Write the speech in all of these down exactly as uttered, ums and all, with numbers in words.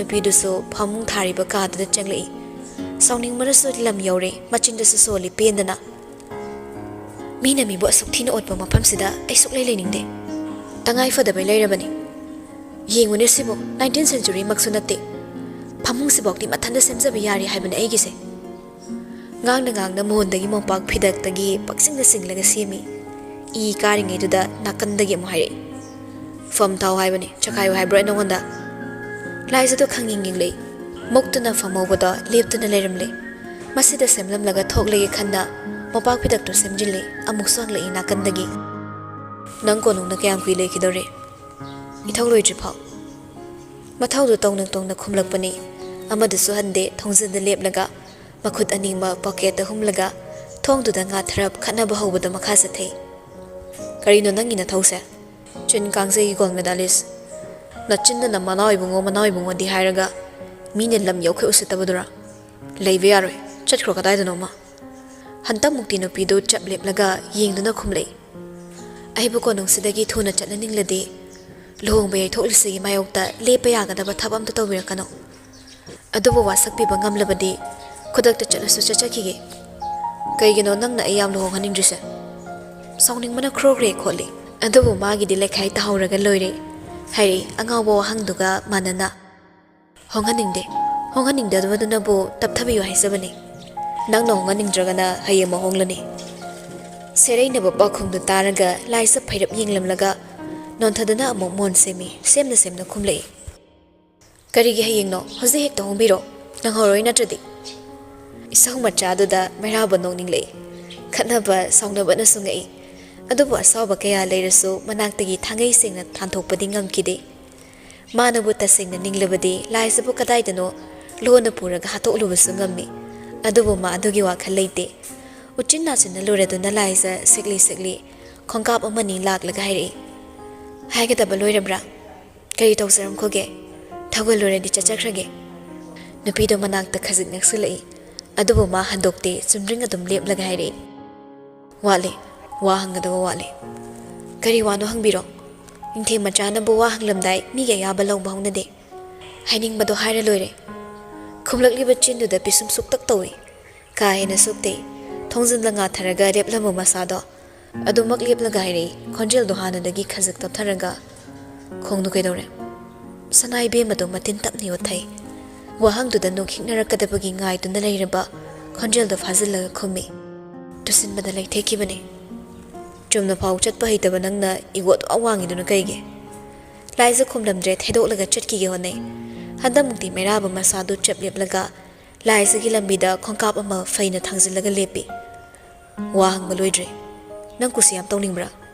ꯅꯨꯄꯤꯗꯨꯁꯨ ꯐꯃꯨꯡ ꯊꯥꯔꯤꯕ ꯀꯥꯗꯨꯗ ꯆꯪꯂꯛꯏ꯫ ꯁꯥꯎꯅꯤꯡꯕꯅꯁꯨ ꯂꯝ ꯌꯧꯔꯦ, ꯃꯆꯤꯟꯗꯁꯨ ꯁꯣꯜꯂꯤ ꯄꯦꯟꯗꯅ꯫ "ꯃꯤꯅ ꯃꯤꯕꯨ ꯑꯁꯨꯛ ꯊꯤꯅ ꯑꯣꯠꯄ ꯃꯐꯝꯁꯤꯗ ꯑꯩ ꯁꯨꯛꯂꯩ ꯂꯩꯅꯤꯡꯗꯦ꯫ ꯇꯉꯥꯏ ꯐꯗꯕꯩ ꯂꯩꯔꯕꯅꯤ꯫ ꯌꯦꯡꯉꯨꯅꯦ ꯁꯤꯕꯨ, nineteenth century ꯃꯛꯁꯨ ꯅꯠꯇꯦ꯫ ꯐꯃꯨꯡꯁꯤꯐꯥꯎꯗꯤ ꯃꯊꯟꯇ ꯁꯦꯝꯖꯕ ꯌꯥꯔꯤ ꯍꯥꯏꯕꯅꯦ ꯑꯩꯒꯤꯁꯦ꯫" ꯉꯥꯡꯅ ꯉꯥꯡꯅ ꯃꯣꯟꯗꯒꯤ ꯃꯣꯝꯄꯥꯛ ꯐꯤꯗꯛꯇꯒꯤ ꯄꯛꯆꯤꯡꯗ ꯆꯤꯡꯂꯒ ꯁꯦꯝꯃꯤ꯫ ꯏ ꯀꯥꯔꯤꯉꯩꯗꯨꯗ ꯅꯥꯀꯟꯗꯒꯤ ꯑꯃꯨꯛ ꯍꯥꯏꯔꯛꯏ, "ꯐꯝ ꯊꯥꯎ ꯍꯥꯏꯕꯅꯤ, ꯆꯈꯥꯏꯌꯨ ꯍꯥꯏꯕ꯭ꯔꯣ ꯑꯩ ꯅꯉꯣꯟꯗ?" ꯂꯥꯏꯖꯗꯣ ꯈꯪꯌꯦꯡ ꯌꯦꯡꯂꯛꯏ꯫ ꯃꯨꯛꯇꯨꯅ ꯐꯝꯍꯧꯕꯗꯣ ꯂꯦꯞꯇꯨꯅ ꯂꯩꯔꯝꯂꯦ꯫ ꯃꯁꯤꯗ ꯁꯦꯝꯂꯝꯂꯒ ꯊꯣꯛꯂꯒꯦ ꯈꯟꯅ ꯃꯣꯝꯄꯥꯛ ꯐꯤꯗꯛꯇꯨ ꯁꯦꯝꯖꯤꯜꯂꯤ꯫ ꯑꯃꯨꯛꯁꯨ ꯍꯪꯂꯛꯏ ꯅꯥꯀꯟꯗꯒꯤ, "ꯅꯪ ꯀꯣꯅꯨꯡꯗ ꯀꯌꯥꯝ ꯀꯨꯏ ꯂꯩꯈꯤꯗꯧꯔꯦ?" "ꯏꯊꯧ ꯂꯣꯏꯗ꯭ꯔꯤꯐꯥꯎ꯫" ꯃꯊꯧꯗꯨ ꯇꯧꯅ ꯇꯧꯅ ꯈꯨꯝꯂꯛꯄꯅꯤ꯫ ꯑꯃꯗꯨꯁꯨ ꯍꯟꯗꯦ, ꯊꯣꯡꯖꯤꯟꯗ ꯂꯦꯞꯂꯒ ꯃꯈꯨꯠ ꯑꯅꯤꯃꯛ ꯄꯣꯀꯦꯠꯇ ꯍꯨꯝꯂꯒ ꯊꯣꯡꯗꯨꯗ ꯉꯥꯊꯔꯞ ꯈꯠꯅꯕ ꯍꯧꯕꯗꯨ ꯃꯈꯥ ꯆꯠꯊꯩ꯫ "ꯀꯔꯤꯅꯣ ꯅꯪꯒꯤ ꯅꯊꯧꯁꯦ? ꯆꯤꯟ ꯀꯥꯡꯖꯩꯒꯤ ꯒꯣꯜ ꯃꯦꯗꯥꯂꯤꯁ꯫ ꯅꯆꯤꯟꯗꯨꯅ ꯃꯅꯥꯎ ꯏꯕꯨꯡꯉꯣ, ꯃꯅꯥꯎ ꯏꯕꯨꯡꯉꯣꯗꯤ ꯍꯥꯏꯔꯒ ꯃꯤꯅ ꯂꯝ ꯌꯧꯈꯩ ꯎꯁꯤꯠꯇꯕꯗꯨꯔꯥ? ꯂꯩꯕ ꯌꯥꯔꯣꯏ, ꯆꯠꯈ꯭ꯔꯣ ꯀꯗꯥꯏꯗꯅꯣꯃ꯫" ꯍꯟꯇꯛꯃꯨꯛꯇꯤ ꯅꯨꯄꯤꯗꯨ ꯆꯞ ꯂꯦꯞꯂꯒ ꯌꯦꯡꯗꯨꯅ ꯈꯨꯝꯂꯛꯏ꯫ "ꯑꯩꯕꯨ ꯀꯣꯅꯨꯡꯁꯤꯗꯒꯤ ꯊꯨꯅ ꯆꯠꯍꯟꯅꯤꯡꯂꯗꯤ ꯂꯨꯍꯣꯡꯕ ꯌꯩꯊꯣꯛꯂꯤꯁꯤꯒꯤ ꯃꯥꯌꯣꯛꯇ ꯂꯦꯞꯄ ꯌꯥꯒꯗꯕ ꯊꯕꯛ ꯑꯝꯇ ꯇꯧꯕꯤꯔꯛꯀꯅꯨ꯫ ꯑꯗꯨꯕꯨ ꯋꯥꯁꯛꯄꯤꯕ ꯉꯝꯂꯕꯗꯤ ꯈꯨꯗꯛꯇ ꯆꯠꯂꯁꯨ ꯆꯠꯆꯈꯤꯒꯦ꯫" "ꯀꯩꯒꯤꯅꯣ ꯅꯪꯅ ꯑꯩ ꯌꯥꯝ ꯂꯨꯍꯣꯡꯍꯟꯅꯤꯡꯗ꯭ꯔꯤꯁꯦ?" ꯁꯥꯎꯅꯤꯡꯕꯅ ꯈ꯭ꯔꯣꯛꯈ꯭ꯔꯦ ꯈꯣꯠꯂꯤ꯫ "ꯑꯗꯨꯕꯨ ꯃꯥꯒꯤꯗꯤ ꯂꯩꯈꯥꯏ ꯇꯥꯍꯧꯔꯒ ꯂꯣꯏꯔꯦ," ꯍꯥꯏꯔꯛꯏ ꯑꯉꯥꯎꯕ ꯋꯥꯍꯪꯗꯨꯒ ꯃꯥꯟꯅꯅ꯫ "ꯍꯣꯡꯍꯟꯅꯤꯡꯗꯦ꯫ ꯍꯣꯡꯍꯟꯅꯤꯡꯗꯕꯗꯨꯅꯕꯨ ꯇꯞꯊꯕꯤꯌꯨ ꯍꯥꯏꯖꯕꯅꯤ꯫ ꯅꯪꯅ ꯍꯣꯡꯍꯟꯅꯤꯡꯗ꯭ꯔꯒꯅ ꯍꯌꯦꯡꯃꯛ ꯍꯣꯡꯂꯅꯤ꯫" ꯁꯦꯔꯩꯅꯕ ꯄꯥꯎꯈꯨꯝꯗꯨ ꯇꯥꯔꯒ ꯂꯥꯏꯖ ꯐꯩꯔꯞ ꯌꯦꯡꯂꯝꯂꯒ ꯅꯣꯟꯊꯗꯨꯅ ꯑꯃꯨꯛ ꯃꯣꯟ ꯁꯦꯝꯃꯤ, ꯁꯦꯝꯅ ꯁꯦꯝꯅ ꯈꯨꯝꯂꯛꯏ꯫ "ꯀꯔꯤꯒꯤ ꯍꯌꯦꯡꯅꯣ? ꯍꯧꯖꯤꯛ ꯍꯦꯛꯇ ꯍꯣꯡꯕꯤꯔꯣ꯫ ꯅꯪꯍꯧꯔꯣꯏ ꯅꯠꯇ꯭ꯔꯗꯤ꯫" ꯏꯁꯧ ꯃꯆꯥꯗꯨꯗ ꯃꯩꯔꯥꯕ ꯅꯣꯛꯅꯤꯡꯂꯛꯏ꯫ ꯈꯠꯅꯕ, ꯁꯥꯎꯅꯕꯅꯁꯨ ꯉꯛꯏ꯫ ꯑꯗꯨꯕꯨ ꯑꯁꯥꯎꯕ ꯀꯌꯥ ꯂꯩꯔꯁꯨ ꯃꯅꯥꯛꯇꯒꯤ ꯊꯥꯡꯒꯩ ꯁꯦꯡꯅ ꯊꯥꯟꯊꯣꯛꯄꯗꯤ ꯉꯝꯈꯤꯗꯦ꯫ ꯃꯥꯅꯕꯨ ꯇꯁꯦꯡꯅ ꯅꯤꯡꯂꯕꯗꯤ ꯂꯥꯏꯖꯕꯨ ꯀꯗꯥꯏꯗꯅꯣ ꯂꯣꯟꯅ ꯄꯨꯔꯒ ꯍꯥꯠꯇꯣꯛꯂꯨꯕꯁꯨ ꯉꯝꯃꯤ꯫ ꯑꯗꯨꯕꯨ ꯃꯥ ꯑꯗꯨꯒꯤ ꯋꯥꯈꯜ ꯂꯩꯇꯦ꯫ ꯎꯆꯤꯟ ꯅꯥꯆꯤꯟꯅ ꯂꯨꯔꯗꯨꯅ ꯂꯥꯏꯖ ꯁꯤꯛꯂꯤ ꯁꯤꯛꯂꯤ ꯈꯣꯡꯀꯥꯞ ꯑꯃꯅꯤ ꯂꯥꯛꯂꯒ ꯍꯥꯏꯔꯛꯏ, "ꯍꯥꯏꯒꯗꯕ ꯂꯣꯏꯔꯕ꯭ꯔꯥ? ꯀꯔꯤ ꯇꯧꯖꯔꯝꯈꯣꯒꯦ? ꯊꯧꯒꯜ ꯂꯣꯏꯔꯗꯤ ꯆꯠꯆꯈ꯭ꯔꯒꯦ꯫" ꯅꯨꯄꯤꯗꯣ ꯃꯅꯥꯛꯇ ꯈꯖꯤꯛ ꯅꯛꯁꯤꯜꯂꯛꯏ꯫ ꯑꯗꯨꯕꯨ ꯃꯥ ꯍꯟꯗꯣꯛꯇꯦ, ꯆꯨꯝꯗ꯭ꯔꯤꯡ ꯑꯗꯨꯝ ꯂꯦꯞꯂꯒ ꯍꯥꯏꯔꯛꯏ, "ꯋꯥꯠꯂꯤ, ꯋꯥ ꯍꯪꯒꯗꯕ ꯋꯥꯠꯂꯤ꯫" "ꯀꯔꯤ ꯋꯥꯅꯣ ꯍꯪꯕꯤꯔꯣ꯫ ꯅꯤꯡꯊꯦꯝ ꯃꯆꯥꯅꯕꯨ ꯋꯥ ꯍꯪꯂꯝꯗꯥꯏ ꯃꯤꯒꯤ ꯑꯌꯥꯕ ꯂꯧꯕ ꯍꯧꯅꯗꯦ꯫ ꯍꯥꯏꯅꯤꯡꯕꯗꯣ ꯍꯥꯏꯔ ꯂꯣꯏꯔꯦ꯫ ꯈꯨꯝꯂꯛꯂꯤꯕ ꯆꯤꯟꯗꯨꯗ ꯄꯤꯁꯨꯝ ꯁꯨꯛꯇꯛ ꯇꯧꯏ꯫ ꯀꯥ ꯍꯦꯟꯅ ꯁꯨꯛꯇꯦ꯫ ꯊꯣꯡꯖꯤꯟꯗ ꯉꯥꯊꯔꯒ ꯂꯦꯞꯂꯝꯕ ꯃꯁꯥꯗꯣ ꯑꯗꯨꯃꯛ ꯂꯦꯞꯂꯒ ꯍꯥꯏꯔꯛꯏ, ꯈꯣꯟꯖꯦꯜꯗꯣ ꯍꯥꯟꯅꯗꯒꯤ ꯈꯖꯤꯛ ꯇꯞꯊꯔꯒ, "ꯈꯣꯡꯗꯣ ꯀꯩꯗꯧꯔꯦ?" ꯁꯅꯥ ꯏꯕꯦꯝꯃꯗꯣ ꯃꯇꯤꯟ ꯇꯞꯅ ꯑꯣꯠꯊꯩ꯫ ꯋꯥꯍꯪꯗꯨꯗ ꯅꯣꯛꯈꯤꯛꯅꯔꯛꯀꯗꯕꯒꯤ ꯉꯥꯏꯗꯨꯅ ꯂꯩꯔꯕ ꯈꯣꯟꯖꯦꯜꯗꯣ ꯐꯥꯖꯤꯜꯂꯒ ꯈꯨꯝꯃꯤ, "ꯇꯨꯁꯤꯟꯕꯗ ꯂꯩꯊꯦꯛꯈꯤꯕꯅꯦ꯫ ꯆꯨꯝꯅ ꯐꯥꯎ ꯆꯠꯄ ꯍꯩꯇꯕ ꯅꯪꯅ ꯏꯒꯣ ꯑꯗꯨꯛ ꯋꯥꯡꯉꯤꯗꯨꯅ ꯀꯩꯒꯤ?" ꯂꯥꯏꯖ ꯈꯨꯝꯂꯝꯗ꯭ꯔꯦ, ꯊꯩꯗꯣꯛꯂꯒ ꯆꯠꯈꯤꯒꯦ ꯍꯣꯠꯅꯩ꯫ ꯍꯟꯗꯛꯃꯨꯛꯇꯤ ꯃꯩꯔꯥꯕ ꯃꯁꯥꯗꯨ ꯆꯞ ꯂꯦꯞꯂꯒ ꯂꯥꯏꯖꯒꯤ ꯂꯝꯕꯤꯗ ꯈꯣꯡꯀꯥꯞ ꯑꯃ ꯐꯩꯅ ꯊꯥꯡꯖꯤꯜꯂꯒ ꯂꯦꯞꯄꯤ꯫ ꯋꯥ ꯍꯪꯕ ꯂꯣꯏꯗ꯭ꯔꯤ꯫ "ꯅꯪ ꯀꯨꯁꯤ ꯌꯥꯝ ꯇꯧꯅꯤꯡꯕ꯭ꯔꯥ?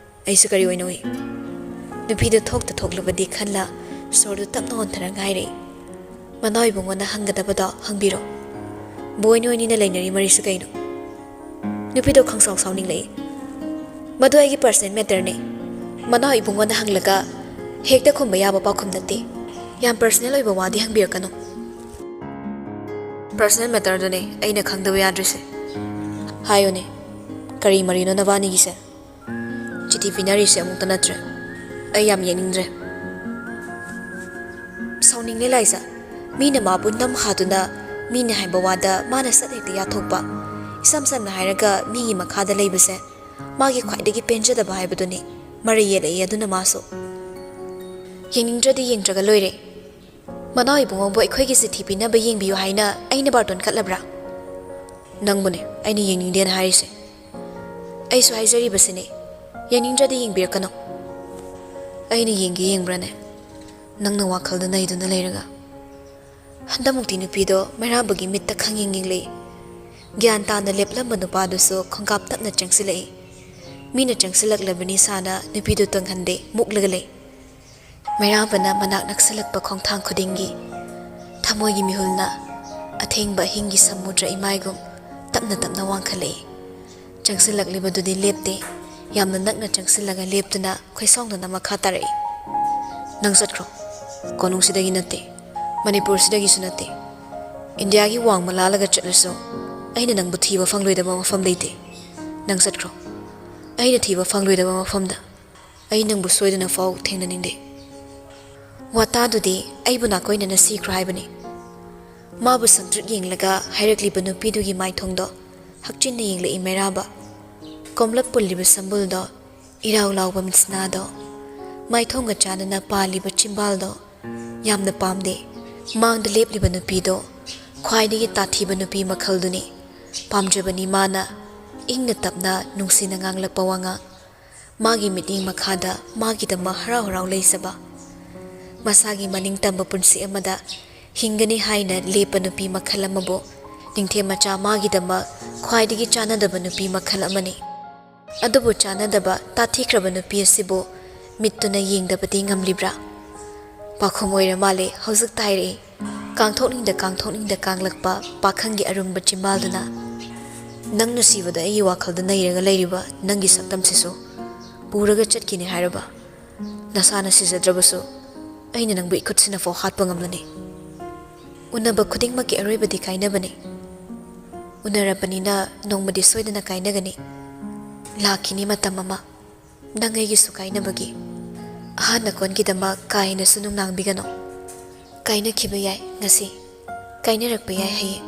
ꯑꯩꯁꯨ ꯀꯔꯤ ꯑꯣꯏꯅ ꯎꯏ?" ꯅꯨꯄꯤꯗꯨ ꯊꯣꯛꯇ ꯊꯣꯛꯂꯕꯗꯤ ꯈꯜꯂ ꯁꯣꯔꯗꯨ ꯇꯞꯅ ꯍꯣꯟꯊꯔ ꯉꯥꯏꯔꯛꯏ꯫ "ꯃꯅꯥꯎ ꯏꯕꯨꯡꯉꯣꯅ ꯍꯪꯒꯗꯕꯗꯣ ꯍꯪꯕꯤꯔꯣ꯫ ꯕꯣꯏ ꯅꯣꯏꯅꯤꯅ ꯂꯩꯅꯔꯤ ꯃꯔꯤꯁꯨ ꯀꯩꯅꯣ?" ꯅꯨꯄꯤꯗꯣ ꯈꯪꯁꯥꯎ ꯁꯥꯎꯅꯤꯡꯂꯛꯏ꯫ "ꯃꯗꯨ ꯑꯩꯒꯤ ꯄꯔꯁꯅꯦꯜ ꯃꯦꯇꯔꯅꯦ꯫ ꯃꯅꯥꯎ ꯏꯕꯨꯡꯉꯣꯅ ꯍꯪꯂꯒ ꯍꯦꯛꯇ ꯈꯨꯝꯕ ꯌꯥꯕ ꯄꯥꯎꯈꯨꯝ ꯅꯠꯇꯦ꯫ ꯌꯥꯝ ꯄꯔꯁꯅꯦꯜ ꯑꯣꯏꯕ ꯋꯥꯗꯤ ꯍꯪꯕꯤꯔꯛꯀꯅꯨ꯫" "ꯄꯔꯁꯅꯦꯜ ꯃꯦꯇꯔꯗꯨꯅꯦ ꯑꯩꯅ ꯈꯪꯗꯕ ꯌꯥꯗ꯭ꯔꯤꯁꯦ꯫ ꯍꯥꯏꯌꯨꯅꯦ, ꯀꯔꯤ ꯃꯔꯤꯅꯣ ꯅꯕꯥꯅꯤꯒꯤꯁꯦ? ꯆꯤꯊꯤ ꯄꯤꯅꯔꯤꯁꯦ ꯑꯃꯨꯛꯇ ꯅꯠꯇ꯭ꯔꯦ꯫ ꯑꯩ ꯌꯥꯝ ꯌꯦꯡꯅꯤꯡꯗ꯭ꯔꯦ꯫" ꯁꯥꯎꯅꯤꯡꯂꯦ ꯂꯥꯏꯖ꯫ ꯃꯤꯅ ꯃꯥꯕꯨ ꯅꯝ ꯍꯥꯗꯨꯅ, ꯃꯤꯅ ꯍꯥꯏꯕ ꯋꯥꯗ ꯃꯥꯅ ꯁꯠ ꯍꯦꯛꯇ ꯌꯥꯊꯣꯛꯄ꯫ ꯏꯁꯝ ꯁꯝꯅ ꯍꯥꯏꯔꯒ, ꯃꯤꯒꯤ ꯃꯈꯥꯗ ꯂꯩꯕꯁꯦ ꯃꯥꯒꯤ ꯈ꯭ꯋꯥꯏꯗꯒꯤ ꯄꯦꯟꯖꯗꯕ ꯍꯥꯏꯕꯗꯨꯅꯤ꯫ ꯃꯔꯩ ꯌꯦꯠꯂꯛꯏ ꯑꯗꯨꯅ ꯃꯥꯁꯨ꯫ "ꯌꯦꯡꯅꯤꯡꯗ꯭ꯔꯗꯤ ꯌꯦꯡꯗ꯭ꯔꯒ ꯂꯣꯏꯔꯦ꯫ ꯃꯅꯥꯎ ꯏꯕꯨꯡꯉꯣꯕꯨ ꯑꯩꯈꯣꯏꯒꯤ ꯆꯤꯊꯤ ꯄꯤꯅꯕ ꯌꯦꯡꯕꯤꯌꯨ ꯍꯥꯏꯅ ꯑꯩꯅ ꯕꯥꯔꯇꯣꯟ ꯀꯠꯂꯕ꯭ꯔꯥ?" "ꯅꯪꯕꯨꯅꯦ ꯑꯩꯅ ꯌꯦꯡꯅꯤꯡꯗꯦꯅ ꯍꯥꯏꯔꯤꯁꯦ꯫ ꯑꯩꯁꯨ ꯍꯥꯏꯖꯔꯤꯕꯁꯤꯅꯦ, ꯌꯦꯡꯅꯤꯡꯗ꯭ꯔꯗꯤ ꯌꯦꯡꯕꯤꯔꯛꯀꯅꯨ꯫" "ꯑꯩꯅ ꯌꯦꯡꯒꯦ ꯌꯦꯡꯕ꯭ꯔꯥꯅꯦ, ꯅꯪꯅ ꯋꯥꯈꯜꯗ ꯅꯩꯗꯨꯅ ꯂꯩꯔꯒ?" ꯍꯟꯗꯛꯃꯨꯛꯇꯤ ꯅꯨꯄꯤꯗꯣ ꯃꯩꯔꯥꯕꯒꯤ ꯃꯤꯠꯇ ꯈꯪꯌꯦꯡ ꯌꯦꯡꯂꯛꯏ꯫ ꯒ꯭ꯌꯥꯟ ꯇꯥꯅ ꯂꯦꯞꯂꯝꯕ ꯅꯨꯄꯥꯗꯨꯁꯨ ꯈꯣꯡꯀꯥꯞ ꯇꯞꯅ ꯆꯪꯁꯤꯜꯂꯛꯏ꯫ ꯃꯤꯅ ꯆꯪꯁꯤꯜꯂꯛꯂꯕꯅꯤ ꯁꯥꯅ ꯅꯨꯄꯤꯗꯨ ꯇꯣꯡꯍꯟꯗꯦ, ꯃꯨꯛꯂꯒ ꯂꯩ꯫ ꯃꯩꯔꯥꯕꯅ ꯃꯅꯥꯛ ꯅꯛꯁꯤꯜꯂꯛꯄ ꯈꯣꯡꯊꯥꯡ ꯈꯨꯗꯤꯡꯒꯤ ꯊꯃꯣꯏꯒꯤ ꯃꯤꯍꯨꯜꯅ ꯑꯊꯦꯡꯕ ꯑꯍꯤꯡꯒꯤ ꯁꯃꯨꯗ꯭ꯔ ꯏꯃꯥꯏꯒꯨꯝ ꯇꯞꯅ ꯇꯞꯅ ꯋꯥꯡꯈꯠꯂꯛꯏ꯫ ꯆꯪꯁꯤꯜꯂꯛꯂꯤꯕꯗꯨꯗꯤ ꯂꯦꯞꯇꯦ꯫ ꯌꯥꯝꯅ ꯅꯛꯅ ꯆꯪꯁꯤꯜꯂꯒ ꯂꯦꯞꯇꯨꯅ ꯈꯣꯏꯁꯥꯎꯅꯅ ꯃꯈꯥ ꯇꯥꯔꯛꯏ꯫ "ꯅꯪ ꯆꯠꯈ꯭ꯔꯣ꯫ ꯀꯣꯅꯨꯡꯁꯤꯗꯒꯤ ꯅꯠꯇꯦ, ꯃꯅꯤꯄꯨꯔꯁꯤꯗꯒꯤꯁꯨ ꯅꯠꯇꯦ꯫ ꯏꯟꯗꯤꯌꯥꯒꯤ ꯋꯥꯡꯃ ꯂꯥꯜꯂꯒ ꯆꯠꯂꯁꯨ ꯑꯩꯅ ꯅꯪꯕꯨ ꯊꯤꯕ ꯐꯪꯂꯣꯏꯗꯕ ꯃꯐꯝ ꯂꯩꯇꯦ꯫ ꯅꯪ ꯆꯠꯈ꯭ꯔꯣ꯫ ꯑꯩꯅ ꯊꯤꯕ ꯐꯪꯂꯣꯏꯗꯕ ꯃꯐꯝꯗ꯫ ꯑꯩ ꯅꯪꯕꯨ ꯁꯣꯏꯗꯅ ꯐꯥꯎ ꯊꯦꯡꯅꯅꯤꯡꯗꯦ꯫" "ꯋꯥꯇꯥꯗꯨꯗꯤ ꯑꯩꯕꯨ ꯅꯥꯀꯣꯏꯅꯅ ꯁꯤꯈ꯭ꯔꯣ ꯍꯥꯏꯕꯅꯤ꯫" ꯃꯥꯕꯨ ꯁꯪꯇ꯭ꯔꯤꯛ ꯌꯦꯡꯂꯒ ꯍꯥꯏꯔꯛꯂꯤꯕ ꯅꯨꯄꯤꯗꯨꯒꯤ ꯃꯥꯏꯊꯣꯡꯗꯣ ꯍꯛꯆꯤꯟꯅ ꯌꯦꯡꯂꯛꯏ ꯃꯩꯔꯥꯕ꯫ ꯀꯣꯝꯂꯞ ꯄꯨꯜꯂꯤꯕ ꯁꯝꯕꯨꯜꯗꯣ, ꯏꯔꯥꯎ ꯂꯥꯎꯕ ꯃꯤꯠꯁꯅꯥꯗꯣ, ꯃꯥꯏꯊꯣꯡꯒ ꯆꯥꯟꯅꯅ ꯄꯥꯜꯂꯤꯕ ꯆꯤꯝꯕꯥꯜꯗꯣ ꯌꯥꯝꯅ ꯄꯥꯝꯗꯦ꯫ ꯃꯥꯡꯗ ꯂꯦꯞꯂꯤꯕ ꯅꯨꯄꯤꯗꯣ ꯈ꯭ꯋꯥꯏꯗꯒꯤ ꯇꯥꯊꯤꯕ ꯅꯨꯄꯤ ꯃꯈꯜꯗꯨꯅꯤ꯫ ꯄꯥꯝꯖꯕꯅꯤ ꯃꯥꯅ꯫ ꯏꯪꯅ ꯇꯞꯅ ꯅꯨꯡꯁꯤꯅ ꯉꯥꯡꯂꯛꯄ ꯋꯥꯉꯥꯡ꯫ ꯃꯥꯒꯤ ꯃꯤꯠꯌꯦꯡ ꯃꯈꯥꯗ ꯃꯥꯒꯤꯗꯃꯛ ꯍꯔꯥꯎ ꯍꯔꯥꯎ ꯂꯩꯖꯕ꯫ ꯃꯁꯥꯒꯤ ꯃꯅꯤꯡ ꯇꯝꯕ ꯄꯨꯟꯁꯤ ꯑꯃꯗ ꯍꯤꯡꯒꯅꯤ ꯍꯥꯏꯅ ꯂꯦꯞꯄ ꯅꯨꯄꯤ ꯃꯈꯜ ꯑꯃꯕꯨ ꯅꯤꯡꯊꯦꯝ ꯃꯆꯥ ꯃꯥꯒꯤꯗꯃꯛ ꯈ꯭ꯋꯥꯏꯗꯒꯤ ꯆꯥꯟꯅꯗꯕ ꯅꯨꯄꯤ ꯃꯈꯜ ꯑꯃꯅꯤ꯫ ꯑꯗꯨꯕꯨ ꯆꯥꯟꯅꯗꯕ ꯇꯥꯊꯤꯈ꯭ꯔꯕ ꯅꯨꯄꯤ ꯑꯁꯤꯕꯨ ꯃꯤꯠꯇꯨꯅ ꯌꯦꯡꯗꯕꯗꯤ ꯉꯝꯂꯤꯕ꯭ꯔꯥ? ꯄꯥꯈꯨꯝ ꯑꯣꯏꯔ ꯃꯥꯜꯂꯦ ꯍꯧꯖꯤꯛ ꯇꯥꯏꯔꯛꯏ꯫ ꯀꯥꯡꯊꯣꯛꯅꯤꯡꯗ ꯀꯥꯡꯊꯣꯛꯅꯤꯡꯗ ꯀꯥꯡꯂꯛꯄ ꯄꯥꯈꯪꯒꯤ ꯑꯔꯨꯝꯕ ꯆꯤꯝꯕꯥꯜꯗꯨꯅ꯫ "ꯅꯪ ꯅꯨꯡꯁꯤꯕꯗ ꯑꯩꯒꯤ ꯋꯥꯈꯜꯗ ꯅꯩꯔꯒ ꯂꯩꯔꯤꯕ ꯅꯪꯒꯤ ꯁꯛꯇꯝꯁꯤꯁꯨ ꯄꯨꯔꯒ ꯆꯠꯈꯤꯅꯤ ꯍꯥꯏꯔꯕ? ꯅꯁꯥꯅ ꯁꯤꯖꯗ꯭ꯔꯕꯁꯨ ꯑꯩꯅ ꯅꯪꯕꯨ ꯏꯈꯨꯠꯁꯤꯅꯐꯥꯎ ꯍꯥꯠꯄ ꯉꯝꯂꯅꯤ꯫ ꯎꯅꯕ ꯈꯨꯗꯤꯡꯃꯛꯀꯤ ꯑꯔꯣꯏꯕꯗꯤ ꯀꯥꯏꯅꯕꯅꯤ꯫ ꯎꯅꯔꯕꯅꯤꯅ ꯅꯣꯡꯃꯗꯤ ꯁꯣꯏꯗꯅ ꯀꯥꯏꯅꯒꯅꯤ꯫ ꯂꯥꯛꯈꯤꯅꯤ ꯃꯇꯝ ꯑꯃ, ꯅꯪ ꯑꯩꯒꯤꯁꯨ ꯀꯥꯏꯅꯕꯒꯤ꯫ ꯑꯍꯥꯟ ꯑꯀꯣꯟꯒꯤꯗꯃꯛ ꯀꯥ ꯍꯦꯟꯅꯁꯨ ꯅꯨꯡꯅꯥꯡꯕꯤꯒꯅꯨ꯫ ꯀꯥꯏꯅꯈꯤꯕ ꯌꯥꯏ ꯉꯁꯤ, ꯀꯥꯏꯅꯔꯛꯄ ꯌꯥꯏ ꯍꯌꯦꯡ꯫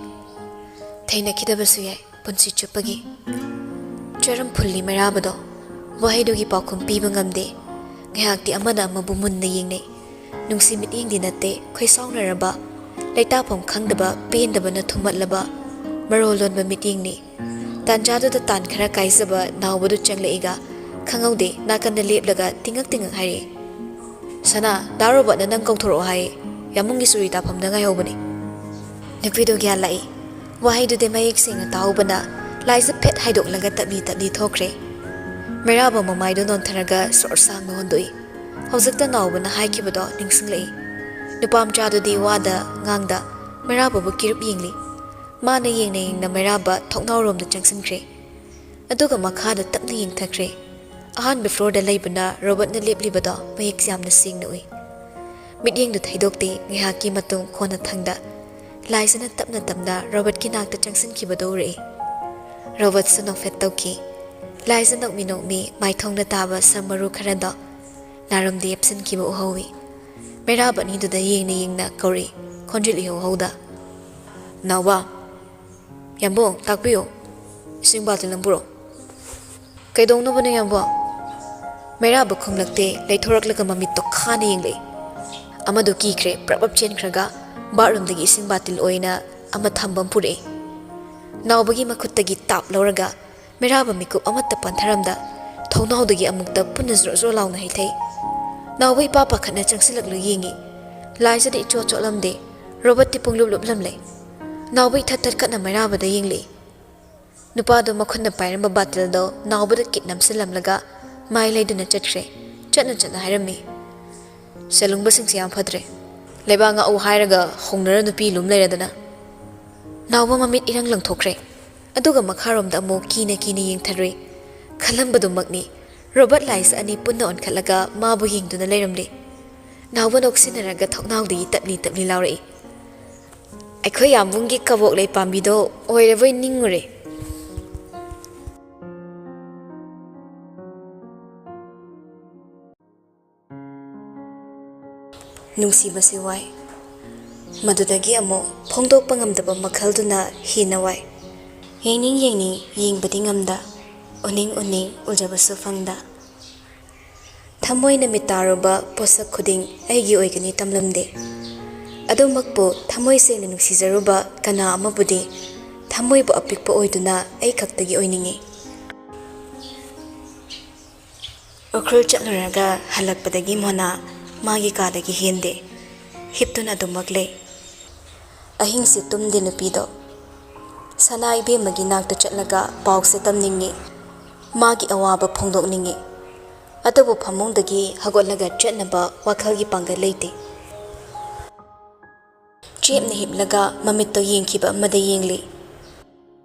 ꯊꯦꯡꯅꯈꯤꯗꯕꯁꯨ ꯌꯥꯏ ꯄꯨꯟꯁꯤ ꯆꯨꯞꯄꯒꯤ꯫" ꯆꯔꯝ ꯐꯨꯜꯂꯤ ꯃꯩꯔꯥꯕꯗꯣ꯫ ꯋꯥꯍꯩꯗꯨꯒꯤ ꯄꯥꯎꯈꯨꯝ ꯄꯤꯕ ꯉꯝꯗꯦ꯫ ꯉꯥꯏꯍꯥꯛꯇꯤ ꯑꯃꯅ ꯑꯃꯕꯨ ꯃꯨꯟꯅ ꯌꯦꯡꯅꯩ꯫ ꯅꯨꯡꯁꯤ ꯃꯤꯠꯌꯦꯡꯗꯤ ꯅꯠꯇꯦ, ꯈꯣꯏꯁꯥꯎꯅꯔꯕ, ꯂꯩꯇꯥꯐꯝ ꯈꯪꯗꯕ, ꯄꯦꯟꯗꯕꯅ ꯊꯨꯝꯃꯠꯂꯕ, ꯃꯔꯣꯜ ꯂꯣꯟꯕ ꯃꯤꯠꯌꯦꯡꯅꯤ꯫ ꯇꯥꯟꯖꯥꯗꯨꯗ ꯇꯥꯟ ꯈꯔ ꯀꯥꯏꯖꯕ ꯅꯥꯎꯕꯗꯨ ꯆꯪꯂꯛꯏꯒ ꯈꯪꯍꯧꯗꯦ, ꯅꯥꯀꯟꯗ ꯂꯦꯞꯂꯒ ꯇꯤꯡꯉꯛ ꯇꯤꯡꯉꯛ ꯍꯥꯏꯔꯛꯏ, "ꯁꯅꯥ, ꯗꯥ ꯔꯣꯕꯔꯠꯅ ꯅꯪ ꯀꯧꯊꯣꯔꯛꯑꯣ ꯍꯥꯏ, ꯌꯥꯃꯨꯡꯒꯤ ꯆꯨꯔꯤ ꯇꯥꯐꯝꯗ ꯉꯥꯏꯍꯧꯕꯅꯤ꯫" ꯅꯨꯄꯤꯗꯣ ꯒ꯭ꯌꯥꯟ ꯂꯥꯛꯏ꯫ ꯋꯥꯍꯩꯗꯨꯗꯤ ꯃꯌꯦꯛ ꯁꯦꯡꯅ ꯇꯥꯍꯧꯕꯅ ꯂꯥꯏꯖ ꯐꯦꯠ ꯍꯥꯏꯗꯣꯛꯂꯒ ꯇꯞꯂꯤ ꯇꯞꯂꯤ ꯊꯣꯛꯈ꯭ꯔꯦ꯫ ꯃꯩꯔꯥꯕ ꯃꯃꯥꯏꯗꯣ ꯅꯣꯟꯊꯔꯒ ꯁꯣꯔ ꯁꯥꯡꯅ ꯍꯣꯟꯗꯣꯛꯏ꯫ ꯍꯧꯖꯤꯛꯇ ꯅꯥꯎꯕꯅ ꯍꯥꯏꯈꯤꯕꯗꯣ ꯅꯤꯡꯁꯤꯡꯂꯛꯏ꯫ ꯅꯨꯄꯥ ꯃꯆꯥꯗꯨꯗꯤ ꯋꯥꯗ ꯉꯥꯡꯗ ꯃꯩꯔꯥꯕꯕꯨ ꯀꯤꯔꯨꯞ ꯌꯦꯡꯂꯤ꯫ ꯃꯥꯅ ꯌꯦꯡꯅ ꯌꯦꯡꯅ ꯃꯩꯔꯥꯕ ꯊꯣꯡꯅꯥꯎꯔꯣꯝꯗ ꯆꯪꯁꯤꯟꯈ꯭ꯔꯦ꯫ ꯑꯗꯨꯒ ꯃꯈꯥꯗ ꯇꯞꯅ ꯌꯦꯡꯊꯈ꯭ꯔꯦ꯫ ꯑꯍꯥꯟꯕ ꯐ꯭ꯂꯣꯔꯗ ꯂꯩꯕꯅ ꯔꯣꯕꯔꯠꯅ ꯂꯦꯞꯂꯤꯕꯗꯣ ꯃꯌꯦꯛ ꯌꯥꯝꯅ ꯁꯦꯡꯅ ꯎꯏ꯫ ꯃꯤꯠꯌꯦꯡꯗꯨ ꯊꯩꯗꯣꯛꯇꯦ꯫ ꯉꯥꯏꯍꯥꯛꯀꯤ ꯃꯇꯨꯡ ꯈꯣꯟꯅꯊꯪꯗ ꯂꯥꯏꯖꯅ ꯇꯞꯅ ꯇꯞꯅ ꯔꯣꯕꯔꯠꯀꯤ ꯅꯥꯛꯇ ꯆꯪꯁꯤꯟꯈꯤꯕꯗꯨ ꯎꯔꯛꯏ꯫ ꯔꯣꯕꯔꯠꯁꯨ ꯅꯣꯛꯐꯦꯠ ꯇꯧꯈꯤ꯫ ꯂꯥꯏꯖ ꯅꯣꯛꯃꯤ ꯅꯣꯛꯃꯤ ꯃꯥꯏꯊꯣꯡꯗ ꯇꯥꯕ ꯁꯝ ꯃꯔꯨ ꯈꯔꯗꯣ ꯅꯥꯔꯨꯝꯗ ꯌꯦꯞꯁꯤꯟꯈꯤꯕ ꯎꯍꯧꯏ꯫ ꯃꯩꯔꯥꯕ ꯑꯅꯤꯗꯨꯗ ꯌꯦꯡꯅ ꯌꯦꯡꯅ ꯀꯧꯔꯛꯏ, ꯈꯣꯟꯖꯦꯜ ꯏꯍꯧ ꯍꯧꯗ꯫ "ꯅꯥꯎꯕ, ꯌꯥꯝꯕꯨꯡ, ꯇꯥꯛꯄꯤꯌꯨ, ꯏꯁꯤꯡ ꯕꯥꯇꯤꯜ ꯑꯃ ꯄꯨꯔꯛꯑꯣ꯫" "ꯀꯩꯗꯧꯅꯕꯅꯣ, ꯌꯥꯝꯕꯨꯡ?" ꯃꯩꯔꯥꯕ ꯈꯨꯝꯂꯛꯇꯦ, ꯂꯩꯊꯣꯔꯛꯂꯒ ꯃꯃꯤꯠꯇꯣ ꯈꯥꯅ ꯌꯦꯡꯂꯛꯏ꯫ ꯑꯃꯗꯨ ꯀꯤꯈ꯭ꯔꯦ, ꯄ꯭ꯔꯞ ꯄ꯭ꯔꯞ ꯆꯦꯟꯈ꯭ꯔꯒ ꯕꯥꯠꯔꯨꯝꯗꯒꯤ ꯏꯁꯤꯡ ꯕꯥꯇꯤꯜ ꯑꯣꯏꯅ ꯑꯃ ꯊꯝꯕ ꯑꯃ ꯄꯨꯔꯛꯏ꯫ ꯅꯥꯎꯕꯒꯤ ꯃꯈꯨꯠꯇꯒꯤ ꯇꯥꯞ ꯂꯧꯔꯒ ꯃꯩꯔꯥꯕ ꯃꯤꯀꯨꯞ ꯑꯃꯠꯇ ꯄꯟꯊꯔꯝꯗ ꯊꯣꯡꯅꯥꯎꯗꯒꯤ ꯑꯃꯨꯛꯇ ꯄꯨꯟꯅ ꯖ꯭ꯔꯣ ꯖ꯭ꯔꯣ ꯂꯥꯎꯅ ꯍꯩꯊꯩ꯫ ꯅꯥꯎꯕ ꯏꯄꯥ ꯄꯥꯈꯠꯅ ꯆꯪꯁꯤꯜꯂꯛꯂꯨ ꯌꯦꯡꯉꯤ꯫ ꯂꯥꯏꯖꯗꯤ ꯏꯆꯣꯠ ꯆꯣꯠꯂꯝꯗꯦ꯫ ꯔꯣꯕꯔꯠꯇꯤ ꯄꯨꯡꯂꯨꯞ ꯂꯨꯞꯂꯝꯂꯦ꯫ ꯅꯥꯎꯕ ꯏꯊꯠ ꯊꯠꯀꯠꯅ ꯃꯩꯔꯥꯕꯗ ꯌꯦꯡꯂꯛꯏ꯫ ꯅꯨꯄꯥꯗꯣ ꯃꯈꯨꯠꯅ ꯄꯥꯏꯔꯝꯕ ꯕꯥꯇꯤꯜꯗꯣ ꯅꯥꯎꯕꯗ ꯀꯤꯠ ꯅꯝꯁꯤꯜꯂꯝꯂꯒ ꯃꯥꯏ ꯂꯩꯗꯨꯅ ꯆꯠꯈ꯭ꯔꯦ꯫ ꯆꯠꯅ ꯆꯠꯅ ꯍꯥꯏꯔꯝꯃꯤ, "ꯁꯦꯂꯨꯡꯕꯁꯤꯡꯁꯦ ꯌꯥꯝ ꯐꯠꯇ꯭ꯔꯦ꯫ ꯂꯩꯕꯥꯛ ꯉꯥꯛꯎ ꯍꯥꯏꯔꯒ ꯍꯧꯅꯔ ꯅꯨꯄꯤ ꯂꯨꯝ ꯂꯩꯔꯗꯅ꯫" ꯅꯥꯎꯕ ꯃꯃꯤꯠ ꯏꯔꯪ ꯂꯪꯊꯣꯛꯈ꯭ꯔꯦ꯫ ꯑꯗꯨꯒ ꯃꯈꯥꯔꯣꯝꯗ ꯑꯃꯨꯛ ꯀꯤꯅ ꯀꯤꯅ ꯌꯦꯡꯊꯔꯨꯏ꯫ ꯈꯜꯂꯝꯕꯗꯨꯃꯛꯅꯤ꯫ ꯔꯣꯕꯔꯠ ꯂꯥꯏꯁ ꯑꯅꯤ ꯄꯨꯟꯅ ꯑꯣꯟꯈꯠꯂꯒ ꯃꯥꯕꯨ ꯌꯦꯡꯗꯨꯅ ꯂꯩꯔꯝꯂꯤ꯫ ꯅꯥꯎꯕ ꯅꯣꯛꯁꯤꯟꯅꯔꯒ ꯊꯣꯡꯅꯥꯎꯗꯒꯤ ꯇꯞꯂꯤ ꯇꯞꯂꯤ ꯂꯥꯎꯔꯛꯏ, "ꯑꯩꯈꯣꯏ ꯌꯥꯝꯕꯨꯡꯒꯤ ꯀꯕꯣꯛ ꯂꯩ ꯄꯥꯝꯕꯤꯗꯣ ꯑꯣꯏꯔꯕꯣꯏ ꯅꯤꯡꯉꯨꯔꯦ꯫" ꯅꯨꯡꯁꯤꯕꯁꯤ ꯋꯥꯏ꯫ ꯃꯗꯨꯗꯒꯤ ꯑꯃꯨꯛ ꯐꯣꯡꯗꯣꯛꯄ ꯉꯝꯗꯕ ꯃꯈꯜꯗꯨꯅ ꯍꯦꯟꯅ ꯋꯥꯏ꯫ ꯌꯦꯡꯅꯤꯡ ꯌꯦꯡꯅꯤꯡ ꯌꯦꯡꯕꯗꯤ ꯉꯝꯗ, ꯎꯅꯤꯡ ꯎꯅꯤꯡ ꯎꯖꯕꯁꯨ ꯐꯪꯗ꯫ ꯊꯃꯣꯏꯅ ꯃꯤꯠ ꯇꯥꯔꯨꯕ ꯄꯣꯠꯁꯛ ꯈꯨꯗꯤꯡ ꯑꯩꯒꯤ ꯑꯣꯏꯒꯅꯤ ꯇꯝꯂꯝꯗꯦ꯫ ꯑꯗꯨꯃꯛꯄꯨ ꯊꯃꯣꯏ ꯁꯦꯡꯅ ꯅꯨꯡꯁꯤꯖꯔꯨꯕ ꯀꯅꯥ ꯑꯃꯕꯨꯗꯤ ꯊꯃꯣꯏꯕꯨ ꯑꯄꯤꯛꯄ ꯑꯣꯏꯗꯨꯅ ꯑꯩ ꯈꯛꯇꯒꯤ ꯑꯣꯏꯅꯤꯡꯏ꯫ ꯎꯈ꯭ꯔꯨꯜ ꯆꯠꯂꯨꯔꯒ ꯍꯜꯂꯛꯄꯗꯒꯤ ꯃꯣꯅꯥ ꯃꯥꯒꯤ ꯀꯥꯗꯒꯤ ꯍꯦꯟꯗꯦ꯫ ꯍꯤꯞꯇꯨꯅ ꯑꯗꯨꯃꯛ ꯂꯩ꯫ ꯑꯍꯤꯡꯁꯦ ꯇꯨꯝꯗꯦ ꯅꯨꯄꯤꯗꯣ꯫ ꯁꯅꯥ ꯏꯕꯦꯝꯃꯒꯤ ꯅꯥꯛꯇ ꯆꯠꯂꯒ ꯄꯥꯎꯁꯦ ꯇꯝꯅꯤꯡꯉꯤ꯫ ꯃꯥꯒꯤ ꯑꯋꯥꯕ ꯐꯣꯡꯗꯣꯛꯅꯤꯡꯉꯤ꯫ ꯑꯗꯨꯕꯨ ꯐꯃꯨꯡꯗꯒꯤ ꯍꯧꯒꯠꯂꯒ ꯆꯠꯅꯕ ꯋꯥꯈꯜꯒꯤ ꯄꯥꯡꯒꯜ ꯂꯩꯇꯦ꯫ ꯆꯦꯞꯅ ꯍꯤꯞꯂꯒ ꯃꯃꯤꯠꯇꯣ ꯌꯦꯡꯈꯤꯕ ꯑꯃꯗ ꯌꯦꯡꯂꯤ꯫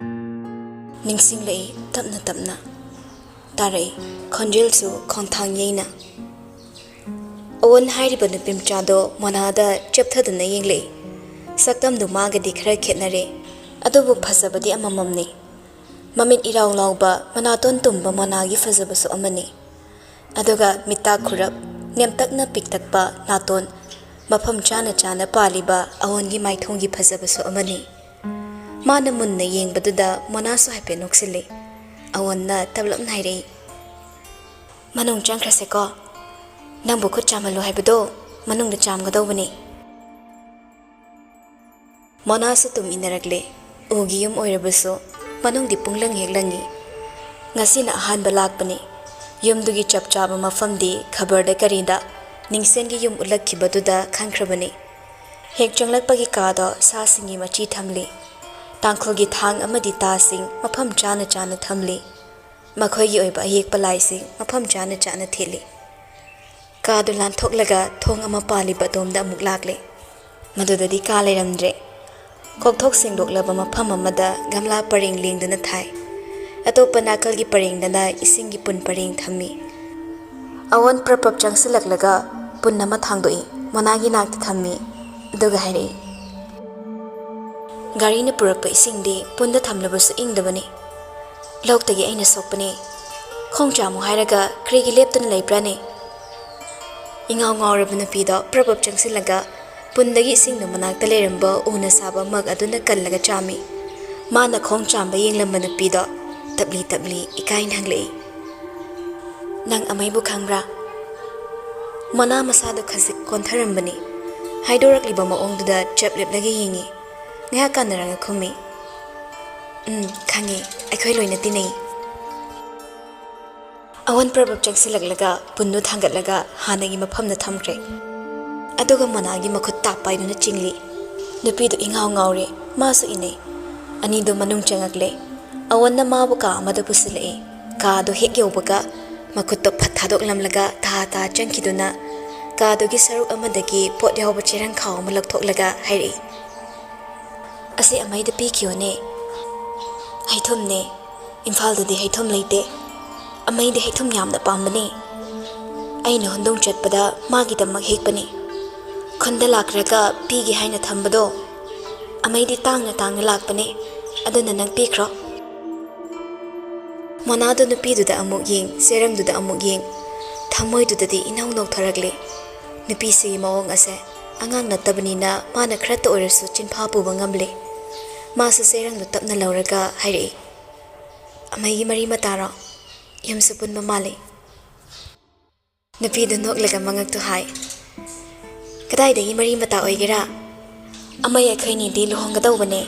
ꯅꯤꯡꯁꯤꯡꯂꯛꯏ ꯇꯞꯅ ꯇꯞꯅ꯫ ꯇꯥꯔꯛꯏ ꯈꯣꯟꯖꯦꯜꯁꯨ ꯈꯣꯡꯊꯥꯡ ꯌꯩꯅ꯫ ꯑꯋꯣꯟ ꯍꯥꯏꯔꯤꯕ ꯅꯨꯄꯤꯃꯆꯥꯗꯣ ꯃꯣꯅꯥꯗ ꯆꯦꯞꯊꯗꯨꯅ ꯌꯦꯡꯂꯛꯏ꯫ ꯁꯛꯇꯝꯗꯨ ꯃꯥꯒꯗꯤ ꯈꯔ ꯈꯦꯠꯅꯔꯦ꯫ ꯑꯗꯨꯕꯨ ꯐꯖꯕꯗꯤ ꯑꯃꯃꯝꯅꯤ꯫ ꯃꯃꯤꯠ ꯏꯔꯥꯎ ꯂꯥꯎꯕ, ꯃꯅꯥꯇꯣꯟ ꯇꯨꯝꯕ ꯃꯣꯅꯥꯒꯤ ꯐꯖꯕꯁꯨ ꯑꯃꯅꯤ꯫ ꯑꯗꯨꯒ ꯃꯤꯇꯥ ꯈꯨꯔꯞ, ꯅꯦꯝꯇꯛꯅ ꯄꯤꯛꯇꯛꯄ ꯅꯥꯇꯣꯟ, ꯃꯐꯝ ꯆꯥꯅ ꯆꯥꯅ ꯄꯥꯜꯂꯤꯕ ꯑꯋꯣꯟꯒꯤ ꯃꯥꯏꯊꯣꯡꯒꯤ ꯐꯖꯕꯁꯨ ꯑꯃꯅꯤ꯫ ꯃꯥꯅ ꯃꯨꯟꯅ ꯌꯦꯡꯕꯗꯨꯗ ꯃꯣꯅꯥꯁꯨ ꯍꯥꯏꯐꯦꯠ ꯅꯣꯛꯁꯤꯜꯂꯤ꯫ ꯑꯋꯣꯟꯅ ꯇꯞꯂꯞꯅ ꯍꯥꯏꯔꯛꯏ, "ꯃꯅꯨꯡ ꯆꯪꯈ꯭ꯔꯁꯦꯀꯣ꯫ ꯅꯪꯕꯨ ꯈꯨꯠ ꯆꯥꯝꯍꯜꯂꯨ ꯍꯥꯏꯕꯗꯣ ꯃꯅꯨꯡꯗ ꯆꯥꯝꯒꯗꯧꯕꯅꯤ꯫" ꯃꯣꯅꯥꯁꯨ ꯇꯨꯝ ꯏꯟꯅꯔꯛꯂꯦ꯫ ꯎꯒꯤ ꯌꯨꯝ ꯑꯣꯏꯔꯕꯁꯨ ꯃꯅꯨꯡꯗꯤ ꯄꯨꯡꯂꯪ ꯍꯦꯛ ꯂꯪꯉꯤ꯫ ꯉꯁꯤꯅ ꯑꯍꯥꯟꯕ ꯂꯥꯛꯄꯅꯤ꯫ ꯌꯨꯝꯗꯨꯒꯤ ꯆꯞ ꯆꯥꯕ ꯃꯐꯝꯗꯤ ꯈꯕꯔꯗ ꯀꯔꯤꯗ ꯅꯤꯡꯁꯦꯟꯒꯤ ꯌꯨꯝ ꯎꯠꯂꯛꯈꯤꯕꯗꯨꯗ ꯈꯪꯈ꯭ꯔꯕꯅꯤ꯫ ꯍꯦꯛ ꯆꯪꯂꯛꯄꯒꯤ ꯀꯥꯗꯣ ꯁꯥꯁꯤꯡꯒꯤ ꯃꯆꯤ ꯊꯝꯂꯤ꯫ ꯇꯥꯡꯈꯨꯜꯒꯤ ꯊꯥꯡ ꯑꯃꯗꯤ ꯇꯥꯁꯤꯡ ꯃꯐꯝ ꯆꯥꯅ ꯆꯥꯅ ꯊꯝꯂꯤ꯫ ꯃꯈꯣꯏꯒꯤ ꯑꯣꯏꯕ ꯑꯌꯦꯛꯄ ꯂꯥꯏꯁꯤꯡ ꯃꯐꯝ ꯆꯥꯅ ꯆꯥꯅ ꯊꯦꯠꯂꯤ꯫ ꯀꯥꯗꯨ ꯂꯥꯟꯊꯣꯛꯂꯒ ꯊꯣꯡ ꯑꯃ ꯄꯥꯜꯂꯤꯕ ꯑꯗꯣꯝꯗ ꯑꯃꯨꯛ ꯂꯥꯛꯂꯦ꯫ ꯃꯗꯨꯗꯗꯤ ꯀꯥ ꯂꯩꯔꯝꯗ꯭ꯔꯦ꯫ ꯀꯣꯛꯊꯣꯛ ꯁꯦꯡꯗꯣꯛꯂꯕ ꯃꯐꯝ ꯑꯃꯗ ꯒꯝꯂꯥ ꯄꯔꯦꯡ ꯂꯦꯡꯗꯨꯅ ꯊꯥꯏ꯫ ꯑꯇꯣꯞꯄ ꯅꯥꯀꯜꯒꯤ ꯄꯔꯦꯡꯗꯅ ꯏꯁꯤꯡꯒꯤ ꯄꯨꯟ ꯄꯔꯦꯡ ꯊꯝꯃꯤ꯫ ꯑꯋꯣꯟ ꯄ꯭ꯔꯞ ꯄ꯭ꯔꯞ ꯆꯪꯁꯤꯜꯂꯛꯂꯒ ꯄꯨꯟ ꯑꯃ ꯊꯥꯡꯗꯣꯛꯏ꯫ ꯃꯣꯅꯥꯒꯤ ꯅꯥꯛꯇ ꯊꯝꯃꯤ꯫ ꯑꯗꯨꯒ ꯍꯥꯏꯔꯛꯏ, "ꯒꯥꯔꯤꯅ ꯄꯨꯔꯛꯄ ꯏꯁꯤꯡꯗꯤ ꯄꯨꯟꯗ ꯊꯝꯂꯕꯁꯨ ꯏꯪꯗꯕꯅꯤ꯫ ꯂꯣꯛꯇꯒꯤ ꯑꯩꯅ ꯁꯣꯛꯄꯅꯤ꯫ ꯈꯣꯡ ꯆꯥꯝꯃꯨ ꯍꯥꯏꯔꯒ ꯀꯔꯤꯒꯤ ꯂꯦꯞꯇꯨꯅ ꯂꯩꯕ꯭ꯔꯥꯅꯦ?" ꯏꯉꯥꯎ ꯉꯥꯎꯔꯕ ꯅꯨꯄꯤꯗꯣ ꯄ꯭ꯔꯞ ꯄ꯭ꯔꯞ ꯆꯪꯁꯤꯜꯂꯒ ꯄꯨꯟꯗꯒꯤ ꯏꯁꯤꯡꯗꯨ ꯃꯅꯥꯛꯇ ꯂꯩꯔꯝꯕ ꯎꯅ ꯁꯥꯕ ꯃꯒ ꯑꯗꯨꯅ ꯀꯜꯂꯒ ꯆꯥꯝꯃꯤ꯫ ꯃꯥꯅ ꯈꯣꯡ ꯆꯥꯝꯕ ꯌꯦꯡꯂꯝꯕ ꯅꯨꯄꯤꯗꯣ ꯇꯞꯂꯤ ꯇꯞꯂꯤ ꯏꯀꯥꯏꯅ ꯍꯪꯂꯛꯏ, "ꯅꯪ ꯑꯃꯩꯕꯨ ꯈꯪꯕ꯭ꯔꯥ?" ꯃꯣꯅꯥ ꯃꯁꯥꯗꯨ ꯈꯖꯤꯛ ꯀꯣꯟꯊꯔꯝꯕꯅꯤ꯫ ꯍꯥꯏꯗꯣꯔꯛꯂꯤꯕ ꯃꯑꯣꯡꯗꯨꯗ ꯆꯞ ꯂꯦꯞꯂꯒ ꯌꯦꯡꯉꯤ꯫ ꯉꯥꯏꯍꯥꯛ ꯀꯥꯟꯅꯔꯒ ꯈꯨꯝꯃꯤ, "ꯎꯝ, ꯈꯪꯉꯤ꯫ ꯑꯩꯈꯣꯏ ꯂꯣꯏꯅ ꯇꯤꯟꯅꯩ꯫" ꯑꯋꯣꯟ ꯄ꯭ꯔꯕꯞ ꯆꯪꯁꯤꯜꯂꯛꯂꯒ ꯄꯨꯟꯗꯨ ꯊꯥꯡꯒꯠꯂꯒ ꯍꯥꯟꯅꯒꯤ ꯃꯐꯝꯗ ꯊꯝꯈ꯭ꯔꯦ꯫ ꯑꯗꯨꯒ ꯃꯣꯅꯥꯒꯤ ꯃꯈꯨꯠ ꯇꯥꯞ ꯄꯥꯏꯗꯨꯅ ꯆꯤꯡꯂꯤ꯫ ꯅꯨꯄꯤꯗꯨ ꯏꯉꯥꯎ ꯉꯥꯎꯔꯦ, ꯃꯥꯁꯨ ꯏꯟꯅꯩ꯫ ꯑꯅꯤꯗꯨ ꯃꯅꯨꯡ ꯆꯪꯉꯛꯂꯦ꯫ ꯑꯋꯣꯟꯅ ꯃꯥꯕꯨ ꯀꯥ ꯑꯃꯗ ꯄꯨꯁꯤꯜꯂꯛꯏ꯫ ꯀꯥꯗꯨ ꯍꯦꯛ ꯌꯧꯕꯒ ꯃꯈꯨꯠꯇꯣ ꯐꯠ ꯊꯥꯗꯣꯛꯂꯝꯂꯒ ꯇꯥ ꯇꯥ ꯆꯪꯈꯤꯗꯨꯅ ꯀꯥꯗꯨꯒꯤ ꯁꯔꯨꯛ ꯑꯃꯗꯒꯤ ꯄꯣꯠ ꯌꯥꯎꯕ ꯆꯦꯔꯪ ꯈꯥꯎ ꯑꯃ ꯂꯧꯊꯣꯛꯂꯒ ꯍꯥꯏꯔꯛꯏ, "ꯑꯁꯤ ꯑꯃꯩꯗ ꯄꯤꯈꯤꯌꯣꯅꯦ꯫ ꯍꯩꯊꯨꯝꯅꯦ꯫ ꯏꯝꯐꯥꯜꯗꯗꯤ ꯍꯩꯊꯨꯝ ꯂꯩꯇꯦ꯫ ꯑꯃꯩꯗꯤ ꯍꯩꯊꯨꯝ ꯌꯥꯝꯅ ꯄꯥꯝꯕꯅꯤ꯫ ꯑꯩꯅ ꯍꯨꯟꯗꯨꯡ ꯆꯠꯄꯗ ꯃꯥꯒꯤꯗꯃꯛ ꯍꯦꯛꯄꯅꯤ꯫ ꯈꯨꯟꯗ ꯂꯥꯛꯈ꯭ꯔꯒ ꯄꯤꯒꯦ ꯍꯥꯏꯅ ꯊꯝꯕꯗꯣ꯫ ꯑꯃꯩꯗꯤ ꯇꯥꯡꯅ ꯇꯥꯡꯅ ꯂꯥꯛꯄꯅꯤ꯫ ꯑꯗꯨꯅ ꯅꯪ ꯄꯤꯈ꯭ꯔꯣ꯫" ꯃꯣꯅꯥꯗꯨ ꯅꯨꯄꯤꯗꯨꯗ ꯑꯃꯨꯛ ꯌꯦꯡ, ꯆꯦꯔꯪꯗꯨꯗ ꯑꯃꯨꯛ ꯌꯦꯡ꯫ ꯊꯃꯣꯏꯗꯨꯗꯗꯤ ꯏꯅꯧ ꯅꯧꯊꯔꯛꯂꯦ꯫ ꯅꯨꯄꯤꯁꯤꯒꯤ ꯃꯑꯣꯡ ꯑꯁꯦ ꯑꯉꯥꯡ ꯅꯠꯇꯕꯅꯤꯅ ꯃꯥꯅ ꯈꯔꯇ ꯑꯣꯏꯔꯁꯨ ꯆꯤꯟꯐꯥ ꯄꯨꯕ ꯉꯝꯂꯦ꯫ ꯃꯥꯁꯨ ꯆꯦꯔꯪꯗꯨ ꯇꯞꯅ ꯂꯧꯔꯒ ꯍꯥꯏꯔꯛꯏ, "ꯑꯃꯩꯒꯤ ꯃꯔꯤ ꯃꯇꯥꯔꯣ? ꯌꯨꯝꯁꯨ ꯄꯨꯟꯕ ꯃꯥꯜꯂꯤ꯫" ꯅꯨꯄꯤꯗꯨ ꯅꯣꯛꯂꯒ ꯃꯉꯛꯇꯨ ꯍꯥꯏ, "ꯀꯗꯥꯏꯗꯒꯤ ꯃꯔꯤ ꯃꯇꯥ ꯑꯣꯏꯒꯦꯔꯥ? ꯑꯃꯩ ꯑꯩꯈꯣꯏꯅꯤꯗꯤ ꯂꯨꯍꯣꯡꯒꯗꯧꯕꯅꯦ꯫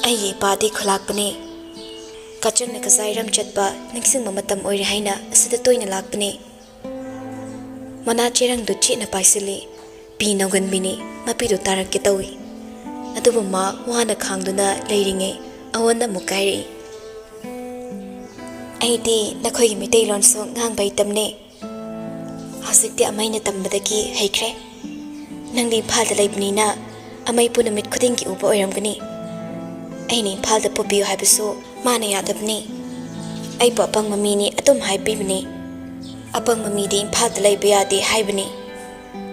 ꯑꯩꯒꯤ ꯏꯄꯥꯗꯤ ꯈꯨꯂꯥꯛꯄꯅꯦ꯫ ꯀꯥꯆꯟꯅ ꯀꯆꯥꯏꯔꯝ ꯆꯠꯄ ꯅꯤꯡꯁꯤꯡꯕ ꯃꯇꯝ ꯑꯣꯏꯔꯦ ꯍꯥꯏꯅ ꯑꯁꯤꯗ ꯇꯣꯏꯅ ꯂꯥꯛꯄꯅꯦ꯫" ꯃꯣꯅꯥ ꯆꯦꯔꯪꯗꯨ ꯆꯦꯠꯅ ꯄꯥꯏꯁꯤꯜꯂꯤ꯫ ꯄꯤ ꯅꯧꯒꯟꯕꯤꯅꯤ꯫ ꯃꯄꯤꯗꯨ ꯇꯥꯔꯛꯀꯦ ꯇꯧꯏ꯫ ꯑꯗꯨꯕꯨ ꯃꯥ ꯋꯥꯅ ꯈꯥꯡꯗꯨꯅ ꯂꯩꯔꯤꯉꯩ ꯑꯋꯣꯟ ꯑꯃꯨꯛ ꯀꯥꯏꯔꯛꯏ꯫ "ꯑꯩꯗꯤ ꯅꯈꯣꯏꯒꯤ ꯃꯩꯇꯩꯂꯣꯟꯁꯨ ꯉꯥꯡꯕ ꯍꯩꯇꯝꯅꯦ꯫ ꯍꯧꯖꯤꯛꯇꯤ ꯑꯃꯩꯅ ꯇꯝꯕꯗꯒꯤ ꯍꯩꯈ꯭ꯔꯦ꯫ ꯅꯪꯗꯤ ꯏꯝꯐꯥꯜꯗ ꯂꯩꯕꯅꯤꯅ ꯑꯃꯩꯕꯨ ꯅꯨꯃꯤꯠ ꯈꯨꯗꯤꯡꯒꯤ ꯎꯕ ꯑꯣꯏꯔꯝꯒꯅꯤ꯫ ꯑꯩꯅ ꯏꯝꯐꯥꯜꯗ ꯄꯨꯕꯤꯌꯨ ꯍꯥꯏꯕꯁꯨ ꯃꯥꯅ ꯌꯥꯗꯕꯅꯤ꯫ ꯑꯩꯕꯨ ꯑꯄꯪꯕ ꯃꯤꯅꯤ ꯑꯗꯨꯝ ꯍꯥꯏꯕꯤꯕꯅꯤ꯫ ꯑꯄꯪꯕ ꯃꯤꯗꯤ ꯏꯝꯐꯥꯜꯗ ꯂꯩꯕ ꯌꯥꯗꯦ ꯍꯥꯏꯕꯅꯤ꯫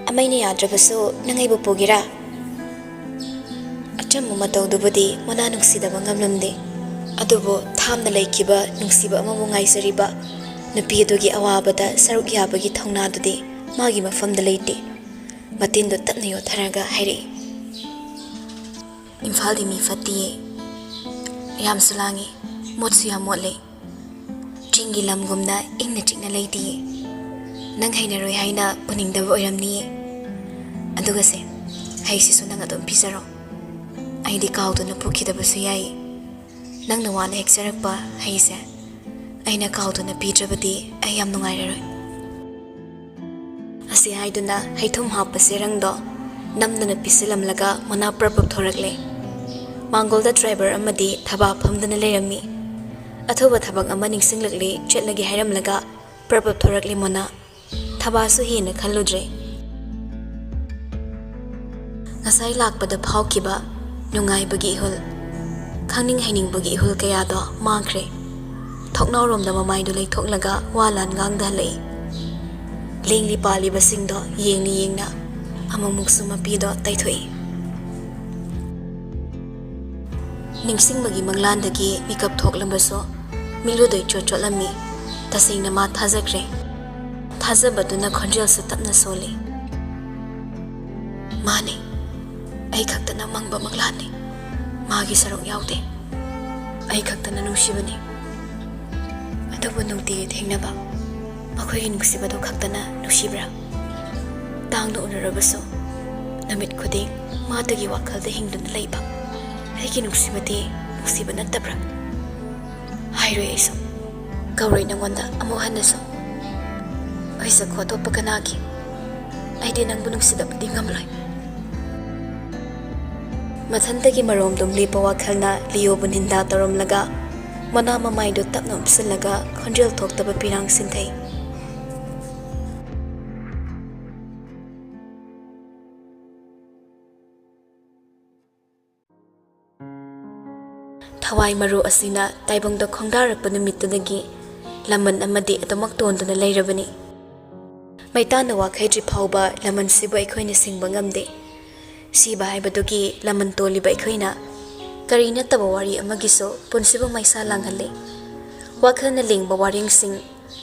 ꯑꯃꯩꯅ ꯌꯥꯗ꯭ꯔꯕꯁꯨ ꯅꯪ ꯑꯩꯕꯨ ꯄꯨꯒꯦꯔꯥ?" ꯑꯆꯝꯕ ꯃꯇꯧꯗꯨꯕꯨꯗꯤ ꯃꯣꯅꯥ ꯅꯨꯡꯁꯤꯗꯕ ꯉꯝꯂꯝꯗꯦ꯫ ꯑꯗꯨꯕꯨ ꯊꯥꯞꯅ ꯂꯩꯈꯤꯕ ꯅꯨꯡꯁꯤꯕ ꯑꯃꯕꯨ ꯉꯥꯏꯖꯔꯤꯕ ꯅꯨꯄꯤ ꯑꯗꯨꯒꯤ ꯑꯋꯥꯕꯗ ꯁꯔꯨꯛ ꯌꯥꯕꯒꯤ ꯊꯧꯅꯥꯗꯨꯗꯤ ꯃꯥꯒꯤ ꯃꯐꯝꯗ ꯂꯩꯇꯦ꯫ ꯃꯇꯤꯟꯗꯨ ꯇꯞꯅ ꯌꯣꯠꯊꯔꯒ ꯍꯥꯏꯔꯛꯏ, "ꯏꯝꯐꯥꯜꯗꯤ ꯃꯤ ꯐꯠꯇꯤꯌꯦ꯫ ꯌꯥꯝꯁꯨ ꯂꯥꯡꯉꯤ, ꯃꯣꯠꯁꯨ ꯌꯥꯝ ꯃꯣꯠꯂꯦ꯫ ꯆꯤꯡꯒꯤ ꯂꯝꯒꯨꯝꯅ ꯏꯪꯅ ꯆꯤꯛꯅ ꯂꯩꯇꯤꯌꯦ꯫ ꯅꯪ ꯍꯩꯅꯔꯣꯏ ꯍꯥꯏꯅ ꯄꯨꯅꯤꯡꯗꯕ ꯑꯣꯏꯔꯝꯅꯤꯌꯦ꯫ ꯑꯗꯨꯒꯁꯦ, ꯍꯩꯁꯤꯁꯨ ꯅꯪ ꯑꯗꯨꯝ ꯄꯤꯖꯔꯣ꯫ ꯑꯩꯗꯤ ꯀꯥꯎꯗꯨꯅ ꯄꯨꯈꯤꯗꯕꯁꯨ ꯌꯥꯏ꯫ ꯅꯪꯅ ꯋꯥꯅ ꯍꯦꯛꯆꯔꯛꯄ ꯍꯩꯁꯦ ꯑꯩꯅ ꯀꯥꯎꯗꯨꯅ ꯄꯤꯗ꯭ꯔꯕꯗꯤ ꯑꯩ ꯌꯥꯝ ꯅꯨꯡꯉꯥꯏꯔꯔꯣꯏ꯫" ꯑꯁꯤ ꯍꯥꯏꯗꯨꯅ ꯍꯩꯊꯨꯝ ꯍꯥꯞꯄ ꯆꯦꯔꯪꯗꯣ ꯅꯝꯗꯨꯅ ꯄꯤꯁꯤꯜꯂꯝꯂꯒ ꯃꯣꯅꯥ ꯄ꯭ꯔꯞ ꯄ꯭ꯔꯞ ꯊꯣꯔꯛꯂꯦ꯫ ꯃꯥꯡꯒꯣꯜꯗ ꯗ꯭ꯔꯥꯏꯚꯔ ꯑꯃꯗꯤ ꯊꯕꯥ ꯐꯝꯗꯨꯅ ꯂꯩꯔꯝꯃꯤ꯫ ꯑꯊꯨꯕ ꯊꯕꯛ ꯑꯃ ꯅꯤꯡꯁꯤꯡꯂꯛꯂꯦ, ꯆꯠꯂꯒꯦ ꯍꯥꯏꯔꯝꯂꯒ ꯄ꯭ꯔꯞ ꯄ꯭ꯔꯞ ꯊꯣꯔꯛꯂꯦ ꯃꯣꯅꯥ꯫ ꯊꯕꯥꯁꯨ ꯍꯦꯟꯅ ꯈꯜꯂꯨꯗ꯭ꯔꯦ꯫ ꯉꯁꯥꯏ ꯂꯥꯛꯄꯗ ꯐꯥꯎꯈꯤꯕ ꯅꯨꯡꯉꯥꯏꯕꯒꯤ ꯏꯍꯨꯜ, ꯈꯪꯅꯤꯡ ꯍꯩꯅꯤꯡꯕꯒꯤ ꯏꯍꯨꯜ ꯀꯌꯥꯗꯣ ꯃꯥꯡꯈ꯭ꯔꯦ꯫ ꯊꯣꯡꯅꯥꯎꯔꯣꯝꯗ ꯃꯃꯥꯏꯗꯨ ꯂꯩꯊꯣꯛꯂꯒ ꯋꯥ ꯂꯥꯟ ꯉꯥꯡꯗ ꯍꯜꯂꯛꯏ꯫ ꯂꯦꯡꯂꯤ ꯄꯥꯜꯂꯤꯕꯁꯤꯡꯗꯣ ꯌꯦꯡꯅ ꯌꯦꯡꯅ ꯑꯃꯨꯛꯃꯨꯛꯁꯨ ꯃꯄꯤꯗꯣ ꯇꯩꯊꯣꯛꯏ꯫ ꯅꯤꯡꯁꯤꯡꯕꯒꯤ ꯃꯪꯂꯥꯟꯗꯒꯤ ꯃꯤꯀꯞ ꯊꯣꯛꯂꯝꯕꯁꯨ ꯃꯤꯠꯂꯨꯗꯩ ꯆꯣꯠ ꯆꯣꯠꯂꯝꯃꯤ꯫ ꯇꯁꯦꯡꯅ ꯃꯥ ꯊꯥꯖꯈ꯭ꯔꯦ꯫ ꯊꯥꯖꯕꯗꯨꯅ ꯈꯣꯟꯖꯦꯜꯁꯨ ꯇꯞꯅ ꯁꯣꯜꯂꯤ꯫ ꯃꯥꯅꯤ, ꯑꯩ ꯈꯛꯇꯅ ꯃꯪꯕ ꯃꯪꯂꯥꯟꯅꯤ꯫ ꯃꯥꯒꯤ ꯁꯔꯨꯛ ꯌꯥꯎꯗꯦ꯫ ꯑꯩ ꯈꯛꯇꯅ ꯅꯨꯡꯁꯤꯕꯅꯤ꯫ ꯑꯗꯨꯕꯨ ꯅꯨꯡꯇꯤꯒꯤ ꯊꯦꯡꯅꯕ ꯃꯈꯣꯏꯒꯤ ꯅꯨꯡꯁꯤꯕꯗꯨ ꯈꯛꯇꯅ ꯅꯨꯡꯁꯤꯕ꯭ꯔꯥ? ꯇꯥꯡꯅ ꯎꯅꯔꯕꯁꯨ ꯅꯨꯃꯤꯠ ꯈꯨꯗꯤꯡ ꯃꯥꯗꯨꯒꯤ ꯋꯥꯈꯜꯗ ꯍꯤꯡꯗꯨꯅ ꯂꯩꯕ ꯑꯩꯒꯤ ꯅꯨꯡꯁꯤꯕꯗꯤ ꯅꯨꯡꯁꯤꯕ ꯅꯠꯇꯕ꯭ꯔꯥ? ꯍꯥꯏꯔꯣꯏ ꯑꯩꯁꯨ꯫ ꯀꯧꯔꯣꯏ ꯅꯪꯉꯣꯟꯗ ꯑꯃꯨꯛ ꯍꯟꯅꯁꯨ꯫ ꯑꯩꯁꯛ ꯈꯣꯠꯇꯣꯛꯄ ꯀꯅꯥꯒꯤ? ꯑꯩꯗꯤ ꯅꯪꯕꯨ ꯅꯨꯡꯁꯤꯗꯕꯗꯤ ꯉꯝꯂꯣꯏ꯫ ꯃꯊꯟꯇꯒꯤ ꯃꯔꯣꯝꯗꯣꯝ ꯂꯦꯞꯄ ꯋꯥꯈꯜꯅ ꯂꯤꯌꯣꯕꯨ ꯅꯤꯟꯗꯥ ꯇꯧꯔꯝꯂꯒ ꯃꯅꯥ ꯃꯃꯥꯏꯗꯨ ꯇꯞꯅ ꯎꯞꯁꯤꯜꯂꯒ ꯈꯣꯟꯖꯦꯜ ꯊꯣꯛꯇꯕ ꯄꯤꯔꯥꯡ ꯁꯤꯟꯊꯩ꯫ ꯊꯋꯥꯏ ꯃꯔꯨ ꯑꯁꯤꯅ ꯇꯥꯏꯕꯪꯗ ꯈꯣꯡꯗꯥꯔꯛꯄ ꯅꯨꯃꯤꯠꯇꯨꯗꯒꯤ ꯂꯃꯟ ꯑꯃꯗꯤ ꯑꯗꯨꯃꯛ ꯇꯣꯟꯗꯨꯅ ꯂꯩꯔꯕꯅꯤ꯫ ꯃꯩꯇꯥꯟꯅ ꯋꯥꯈꯩꯗ꯭ꯔꯤ ꯐꯥꯎꯕ ꯂꯃꯟꯁꯤꯕꯨ ꯑꯩꯈꯣꯏꯅ ꯁꯤꯡꯕ ꯉꯝꯗꯦ꯫ ꯁꯤꯕ ꯍꯥꯏꯕꯗꯨꯒꯤ ꯂꯃꯟ ꯇꯣꯜꯂꯤꯕ ꯑꯩꯈꯣꯏꯅ ꯀꯔꯤ ꯅꯠꯇꯕ ꯋꯥꯔꯤ ꯑꯃꯒꯤꯁꯨ ꯄꯨꯟꯁꯤꯕꯨ ꯃꯩꯁꯥ ꯂꯥꯡꯍꯜꯂꯤ꯫ ꯋꯥꯈꯜꯅ ꯂꯦꯡꯕ ꯋꯥꯔꯦꯡꯁꯤꯡ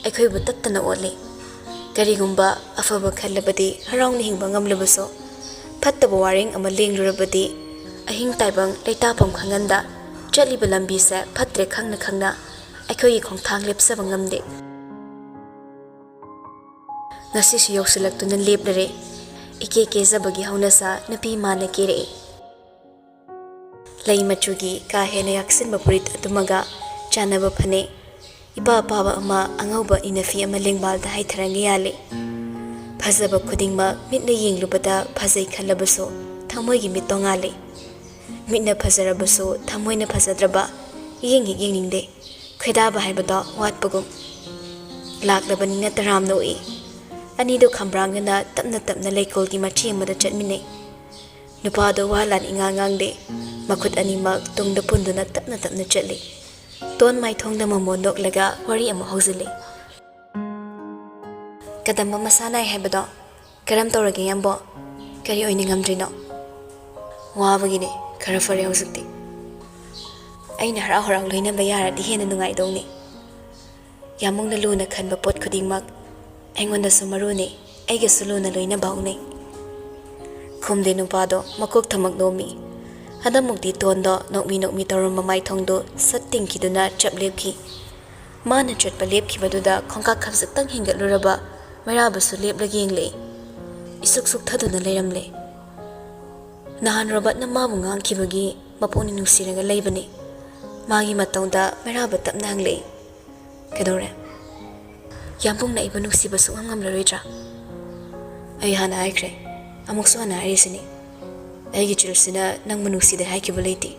ꯑꯩꯈꯣꯏꯕꯨ ꯇꯠꯇꯅ ꯑꯣꯠꯂꯤ꯫ ꯀꯔꯤꯒꯨꯝꯕ ꯑꯐꯕ ꯈꯜꯂꯕꯗꯤ ꯍꯔꯥꯎꯅ ꯍꯤꯡꯕ ꯉꯝꯂꯕꯁꯨ, ꯐꯠꯇꯕ ꯋꯥꯔꯦꯡ ꯑꯃ ꯂꯦꯡꯂꯨꯔꯕꯗꯤ ꯑꯍꯤꯡ ꯇꯥꯏꯕꯪ ꯂꯩꯇꯥꯐꯝ ꯈꯪꯍꯟꯗ ꯆꯠꯂꯤꯕ ꯂꯝꯕꯤꯁꯦ ꯐꯠꯇ꯭ꯔꯦ ꯈꯪꯅ ꯈꯪꯅ ꯑꯩꯈꯣꯏꯒꯤ ꯈꯣꯡꯊꯥꯡ ꯂꯦꯞꯆꯕ ꯉꯝꯗꯦ꯫ ꯉꯁꯤꯁꯨ ꯌꯧꯁꯤꯜꯂꯛꯇꯨꯅ ꯂꯦꯞꯂꯔꯦ꯫ ꯏꯀꯦ ꯀꯦꯖꯕꯒꯤ ꯍꯧꯅꯁꯥ ꯅꯨꯄꯤ ꯃꯥꯅ ꯀꯦꯔꯛꯏ꯫ ꯂꯩ ꯃꯆꯨꯒꯤ ꯀꯥ ꯍꯦꯟꯅ ꯌꯥꯛꯁꯤꯟꯕ ꯐꯨꯔꯤꯠ ꯑꯗꯨꯃꯒ ꯆꯥꯟꯅꯕ ꯐꯅꯦꯛ, ꯏꯄꯥ ꯄꯥꯕ ꯑꯃ ꯑꯉꯧꯕ ꯏꯅꯐꯤ ꯑꯃ ꯂꯦꯡꯕꯥꯜꯗ ꯍꯥꯏꯊꯔꯒ ꯌꯥꯜꯂꯤ꯫ ꯐꯖꯕ ꯈꯨꯗꯤꯡꯃꯛ ꯃꯤꯠꯅ ꯌꯦꯡꯂꯨꯕꯗ ꯐꯖꯩ ꯈꯜꯂꯕꯁꯨ ꯊꯃꯣꯏꯒꯤ ꯃꯤꯠ ꯇꯣꯉꯥꯜꯂꯤ꯫ ꯃꯤꯠꯅ ꯐꯖꯔꯕꯁꯨ ꯊꯃꯣꯏꯅ ꯐꯖꯗ꯭ꯔꯕ ꯌꯦꯡ ꯍꯦꯛ ꯌꯦꯡꯅꯤꯡꯗꯦ꯫ ꯈꯣꯏꯗꯥꯕ ꯍꯥꯏꯕꯗꯣ ꯋꯥꯠꯄꯒꯨꯝ꯫ ꯂꯥꯛꯂꯕꯅꯤꯅ ꯇꯔꯥꯝꯅ ꯑꯣꯛꯏ꯫ ꯑꯅꯤꯗꯨ ꯈꯝꯕ꯭ꯔꯥꯡꯅꯅ ꯇꯞꯅ ꯇꯞꯅ ꯂꯩꯀꯣꯜꯒꯤ ꯃꯆꯤ ꯑꯃꯗ ꯆꯠꯃꯤꯟꯅꯩ꯫ ꯅꯨꯄꯥꯗꯣ ꯋꯥ ꯂꯥꯟ ꯏꯉꯥꯡ ꯉꯥꯡꯗꯦ꯫ ꯃꯈꯨꯠ ꯑꯅꯤꯃꯛ ꯇꯨꯡꯗ ꯄꯨꯟꯗꯨꯅ ꯇꯞꯅ ꯇꯞꯅ ꯆꯠꯂꯤ꯫ ꯇꯣꯟ ꯃꯥꯏꯊꯣꯡꯗ ꯃꯃꯣꯟ ꯅꯣꯛꯂꯒ ꯋꯥꯔꯤ ꯑꯃ ꯍꯧꯖꯤꯜꯂꯤ꯫ ꯀꯗꯝꯕ ꯃꯁꯥ ꯅꯥꯏ ꯍꯥꯏꯕꯗꯣ ꯀꯔꯝ ꯇꯧꯔꯒꯦ, ꯌꯥꯝꯕꯣ? ꯀꯔꯤ ꯑꯣꯏꯅ ꯉꯝꯗ꯭ꯔꯤꯅꯣ? ꯋꯥꯕꯒꯤꯅꯦ, ꯈꯔ ꯐꯔꯦ ꯍꯧꯖꯤꯛꯇꯤ꯫ ꯑꯩꯅ ꯍꯔꯥꯎ ꯍꯔꯥꯎ ꯂꯣꯏꯅꯕ ꯌꯥꯔꯗꯤ ꯍꯦꯟꯅ ꯅꯨꯡꯉꯥꯏꯗꯧꯅꯤ꯫ ꯌꯥꯝꯕꯨꯡꯅ ꯂꯨꯅ ꯈꯟꯕ ꯄꯣꯠ ꯈꯨꯗꯤꯡꯃꯛ ꯑꯩꯉꯣꯟꯗꯁꯨ ꯃꯔꯨꯅꯤ, ꯑꯩꯒꯁꯨ ꯂꯨꯅ ꯂꯣꯏꯅꯕ ꯍꯧꯅꯩ꯫ ꯈꯨꯝꯗꯦ ꯅꯨꯄꯥꯗꯣ, ꯃꯀꯣꯛ ꯊꯃꯛ ꯅꯣꯝꯃꯤ꯫ ꯍꯟꯗꯛꯃꯨꯛꯇꯤ ꯇꯣꯟꯗꯣ ꯅꯣꯛꯃꯤ ꯅꯣꯛꯃꯤ ꯇꯧꯔꯝꯕ ꯃꯥꯏꯊꯣꯡꯗꯨ ꯁꯠ ꯇꯤꯡꯈꯤꯗꯨꯅ ꯆꯞ ꯂꯦꯞꯈꯤ꯫ ꯃꯥꯅ ꯆꯠꯄ ꯂꯦꯞꯈꯤꯕꯗꯨꯗ ꯈꯣꯡꯀꯥꯞ ꯈꯖꯤꯛꯇꯪ ꯍꯦꯟꯒꯠꯂꯨꯔꯕ ꯃꯩꯔꯥꯕꯁꯨ ꯂꯦꯞꯂꯒ ꯌꯦꯡꯂꯦ꯫ ꯏꯁꯨꯛ ꯁꯨꯛꯊꯗꯨꯅ ꯂꯩꯔꯝꯂꯦ꯫ ꯅꯍꯥꯟ ꯔꯣꯕꯔꯠꯅ ꯃꯥꯕꯨ ꯉꯥꯡꯈꯤꯕꯒꯤ ꯃꯄꯨꯛꯅꯤꯡ ꯅꯨꯡꯁꯤꯔꯒ ꯂꯩꯕꯅꯤ꯫ ꯃꯥꯒꯤ ꯃꯇꯧꯗ ꯃꯩꯔꯥꯕ ꯇꯞꯅ ꯍꯪꯂꯛꯏ, "ꯀꯩꯗꯧꯔꯦ? ꯌꯥꯝꯕꯨꯡꯅ ꯑꯩꯕꯨ ꯅꯨꯡꯁꯤꯕ ꯁꯨꯛꯉꯝ ꯉꯝꯂꯔꯣꯏꯗ꯭ꯔꯥ?" "ꯑꯩ ꯍꯥꯟꯅ ꯍꯥꯏꯈ꯭ꯔꯦ, ꯑꯃꯨꯛꯁꯨ ꯍꯟꯅ ꯍꯥꯏꯔꯤꯁꯤꯅꯤ, ꯑꯩꯒꯤ ꯆꯤꯜꯁꯤꯅ ꯅꯪꯕꯨ ꯅꯨꯡꯁꯤꯗꯦ ꯍꯥꯏꯈꯤꯕ ꯂꯩꯇꯦ꯫"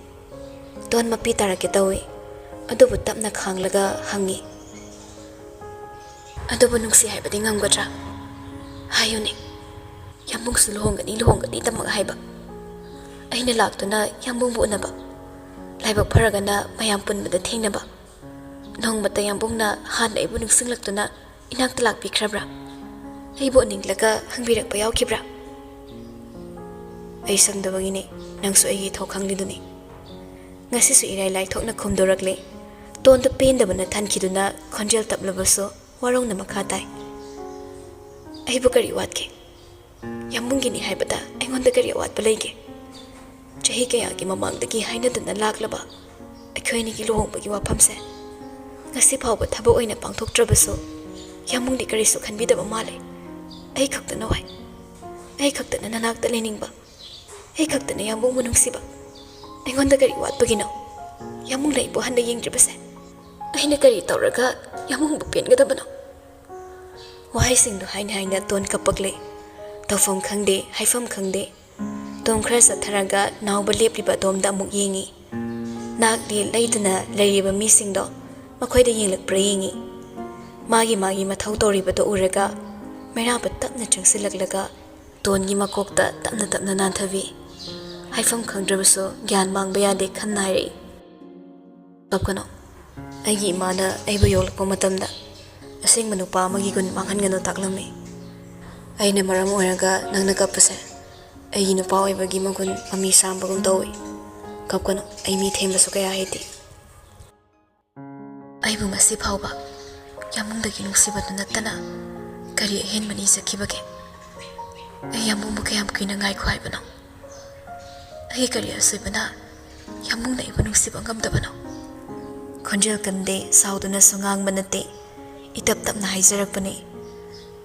ꯇꯣꯟ ꯃꯄꯤ ꯇꯥꯔꯛꯀꯦ ꯇꯧꯏ, ꯑꯗꯨꯕꯨ ꯇꯞꯅ ꯈꯥꯡꯂꯒ ꯍꯪꯉꯤ, "ꯑꯗꯨꯕꯨ ꯅꯨꯡꯁꯤ ꯍꯥꯏꯕꯗꯤ ꯉꯝꯒꯗ꯭ꯔꯥ? ꯍꯥꯏꯌꯨꯅꯦ꯫ ꯌꯥꯝꯕꯨꯡꯁꯨ ꯂꯨꯍꯣꯡꯒꯅꯤ, ꯂꯨꯍꯣꯡꯒꯅꯤꯗꯃꯛ ꯍꯥꯏꯕ꯫ ꯑꯩꯅ ꯂꯥꯛꯇꯨꯅ ꯌꯥꯝꯕꯨꯡꯕꯨ ꯎꯅꯕ꯫ ꯂꯥꯏꯕꯛ ꯐꯔꯒꯅ ꯃꯌꯥꯝ ꯄꯨꯟꯕꯗ ꯊꯦꯡꯅꯕ꯫ ꯅꯣꯡꯃꯇ ꯌꯥꯝꯕꯨꯡꯅ ꯍꯥꯟꯅ ꯑꯩꯕꯨ ꯅꯤꯡꯁꯤꯡꯂꯛꯇꯨꯅ ꯏꯅꯥꯛꯇ ꯂꯥꯛꯄꯤꯈ꯭ꯔꯕ꯭ꯔꯥ? ꯑꯩꯕꯨ ꯎꯅꯤꯡꯂꯒ ꯍꯪꯕꯤꯔꯛꯄ ꯌꯥꯎꯈꯤꯕ꯭ꯔꯥ?" "ꯑꯩ ꯁꯪꯗꯕꯒꯤꯅꯦ, ꯅꯪꯁꯨ ꯑꯩꯒꯤ ꯏꯊꯧ ꯈꯪꯂꯤꯗꯨꯅꯤ꯫" ꯉꯁꯤꯁꯨ ꯏꯔꯥꯏ ꯂꯥꯏꯊꯣꯛꯅ ꯈꯨꯝꯗꯣꯔꯛꯂꯦ꯫ ꯇꯣꯟꯗꯨ ꯄꯦꯟꯗꯕꯅ ꯊꯟꯈꯤꯗꯨꯅ ꯈꯣꯟꯖꯦꯜ ꯇꯞꯂꯕꯁꯨ ꯋꯥꯔꯧꯅ ꯃꯈꯥ ꯇꯥꯏ, "ꯑꯩꯕꯨ ꯀꯔꯤ ꯋꯥꯠꯀꯦ? ꯌꯥꯝꯕꯨꯡꯒꯤꯅꯤ ꯍꯥꯏꯕꯗ ꯑꯩꯉꯣꯟꯗ ꯀꯔꯤ ꯑꯋꯥꯠꯄ ꯂꯩꯒꯦ? ꯆꯍꯤ ꯀꯌꯥꯒꯤ ꯃꯃꯥꯡꯗꯒꯤ ꯍꯥꯏꯅꯗꯨꯅ ꯂꯥꯛꯂꯕ ꯑꯩꯈꯣꯏ ꯑꯅꯤꯒꯤ ꯂꯨꯍꯣꯡꯕꯒꯤ ꯋꯥꯐꯝꯁꯦ ꯉꯁꯤ ꯐꯥꯎꯕ ꯊꯕꯛ ꯑꯣꯏꯅ ꯄꯥꯡꯊꯣꯛꯇ꯭ꯔꯕꯁꯨ ꯌꯥꯝꯕꯨꯡꯗꯤ ꯀꯔꯤꯁꯨ ꯈꯟꯕꯤꯗꯕ ꯃꯥꯜꯂꯦ꯫ ꯑꯩ ꯈꯛꯇꯅ ꯋꯥꯏ꯫ ꯑꯩ ꯈꯛꯇꯅ ꯅꯅꯥꯛꯇ ꯂꯩꯅꯤꯡꯕ꯫ ꯑꯩ ꯈꯛꯇꯅ ꯌꯥꯝꯕꯨꯡꯕꯨ ꯅꯨꯡꯁꯤꯕ꯫ ꯑꯩꯉꯣꯟꯗ ꯀꯔꯤ ꯋꯥꯠꯄꯒꯤꯅꯣ? ꯌꯥꯝꯕꯨꯡꯅ ꯑꯩꯕꯨ ꯍꯟꯅ ꯌꯦꯡꯗ꯭ꯔꯤꯕꯁꯦ? ꯑꯩꯅ ꯀꯔꯤ ꯇꯧꯔꯒ ꯌꯥꯝꯕꯨꯡꯕꯨ ꯄꯦꯟꯒꯗꯕꯅꯣ?" ꯋꯥꯍꯩꯁꯤꯡꯗꯨ ꯍꯥꯏꯅ ꯍꯥꯏꯅ ꯇꯣꯟ ꯀꯞꯄꯛꯂꯦ꯫ ꯇꯧꯐꯝ ꯈꯪꯗꯦ, ꯍꯥꯏꯐꯝ ꯈꯪꯗꯦ꯫ ꯇꯣꯟ ꯈꯔ ꯆꯠꯊꯔꯒ ꯅꯥꯎꯕ ꯂꯦꯞꯂꯤꯕ ꯑꯗꯣꯝꯗ ꯑꯃꯨꯛ ꯌꯦꯡꯉꯤ꯫ ꯅꯥꯛꯂꯤ ꯂꯩꯗꯨꯅ ꯂꯩꯔꯤꯕ ꯃꯤꯁꯤꯡꯗꯣ ꯃꯈꯣꯏꯗ ꯌꯦꯡꯂꯛꯄ꯭ꯔꯥ ꯌꯦꯡꯉꯤ꯫ ꯃꯥꯒꯤ ꯃꯥꯒꯤ ꯃꯊꯧ ꯇꯧꯔꯤꯕꯗꯣ ꯎꯔꯒ ꯃꯩꯔꯥꯕ ꯇꯞꯅ ꯆꯪꯁꯤꯜꯂꯛꯂꯒ ꯇꯣꯟꯒꯤ ꯃꯀꯣꯛꯇ ꯇꯞꯅ ꯇꯞꯅ ꯅꯥꯟꯊꯕꯤ꯫ ꯍꯥꯏꯐꯝ ꯈꯪꯗ꯭ꯔꯕꯁꯨ ꯒ꯭ꯌꯥꯟ ꯃꯥꯡꯕ ꯌꯥꯗꯦ ꯈꯟꯅ ꯍꯥꯏꯔꯛꯏ, "ꯀꯞꯀꯅꯨ꯫ ꯑꯩꯒꯤ ꯏꯃꯥꯅ ꯑꯩꯕꯨ ꯌꯣꯛꯂꯛꯄ ꯃꯇꯝꯗ ꯑꯁꯦꯡꯕ ꯅꯨꯄꯥ ꯑꯃꯒꯤ ꯒꯨꯟ ꯃꯥꯡꯍꯟꯒꯅꯨ ꯇꯥꯛꯂꯝꯃꯤ꯫ ꯑꯩꯅ ꯃꯔꯝ ꯑꯣꯏꯔꯒ ꯅꯪꯅ ꯀꯞꯄꯁꯦ ꯑꯩꯒꯤ ꯅꯨꯄꯥ ꯑꯣꯏꯕꯒꯤ ꯃꯒꯨꯟ ꯃꯃꯤ ꯁꯥꯝꯕꯒꯨꯝ ꯇꯧꯏ꯫ ꯀꯞꯀꯅꯨ, ꯑꯩ ꯃꯤ ꯊꯦꯝꯕꯁꯨ ꯀꯌꯥ ꯍꯩꯇꯦ꯫" ꯑꯩꯕꯨ ꯉꯁꯤ ꯐꯥꯎꯕ ꯌꯥꯝꯕꯨꯡꯗꯒꯤ ꯅꯨꯡꯁꯤꯕꯗꯨ ꯅꯠꯇꯅ ꯀꯔꯤ ꯑꯍꯦꯟꯕ ꯅꯤꯖꯈꯤꯕꯒꯦ? ꯑꯩ ꯌꯥꯝꯕꯨꯡꯕꯨ ꯀꯌꯥꯝ ꯀꯨꯏꯅ ꯉꯥꯏꯈꯣ ꯍꯥꯏꯕꯅꯣ? ꯑꯩꯒꯤ ꯀꯔꯤ ꯑꯁꯣꯏꯕꯅ ꯌꯥꯝꯕꯨꯡꯅ ꯑꯩꯕꯨ ꯅꯨꯡꯁꯤꯕ ꯉꯝꯗꯕꯅꯣ? ꯈꯣꯟꯖꯦꯜ ꯀꯟꯗꯦ, ꯁꯥꯎꯗꯨꯅꯁꯨ ꯉꯥꯡꯕ ꯅꯠꯇꯦ꯫ ꯏꯇꯞ ꯇꯞꯅ ꯍꯥꯏꯖꯔꯛꯄꯅꯤ꯫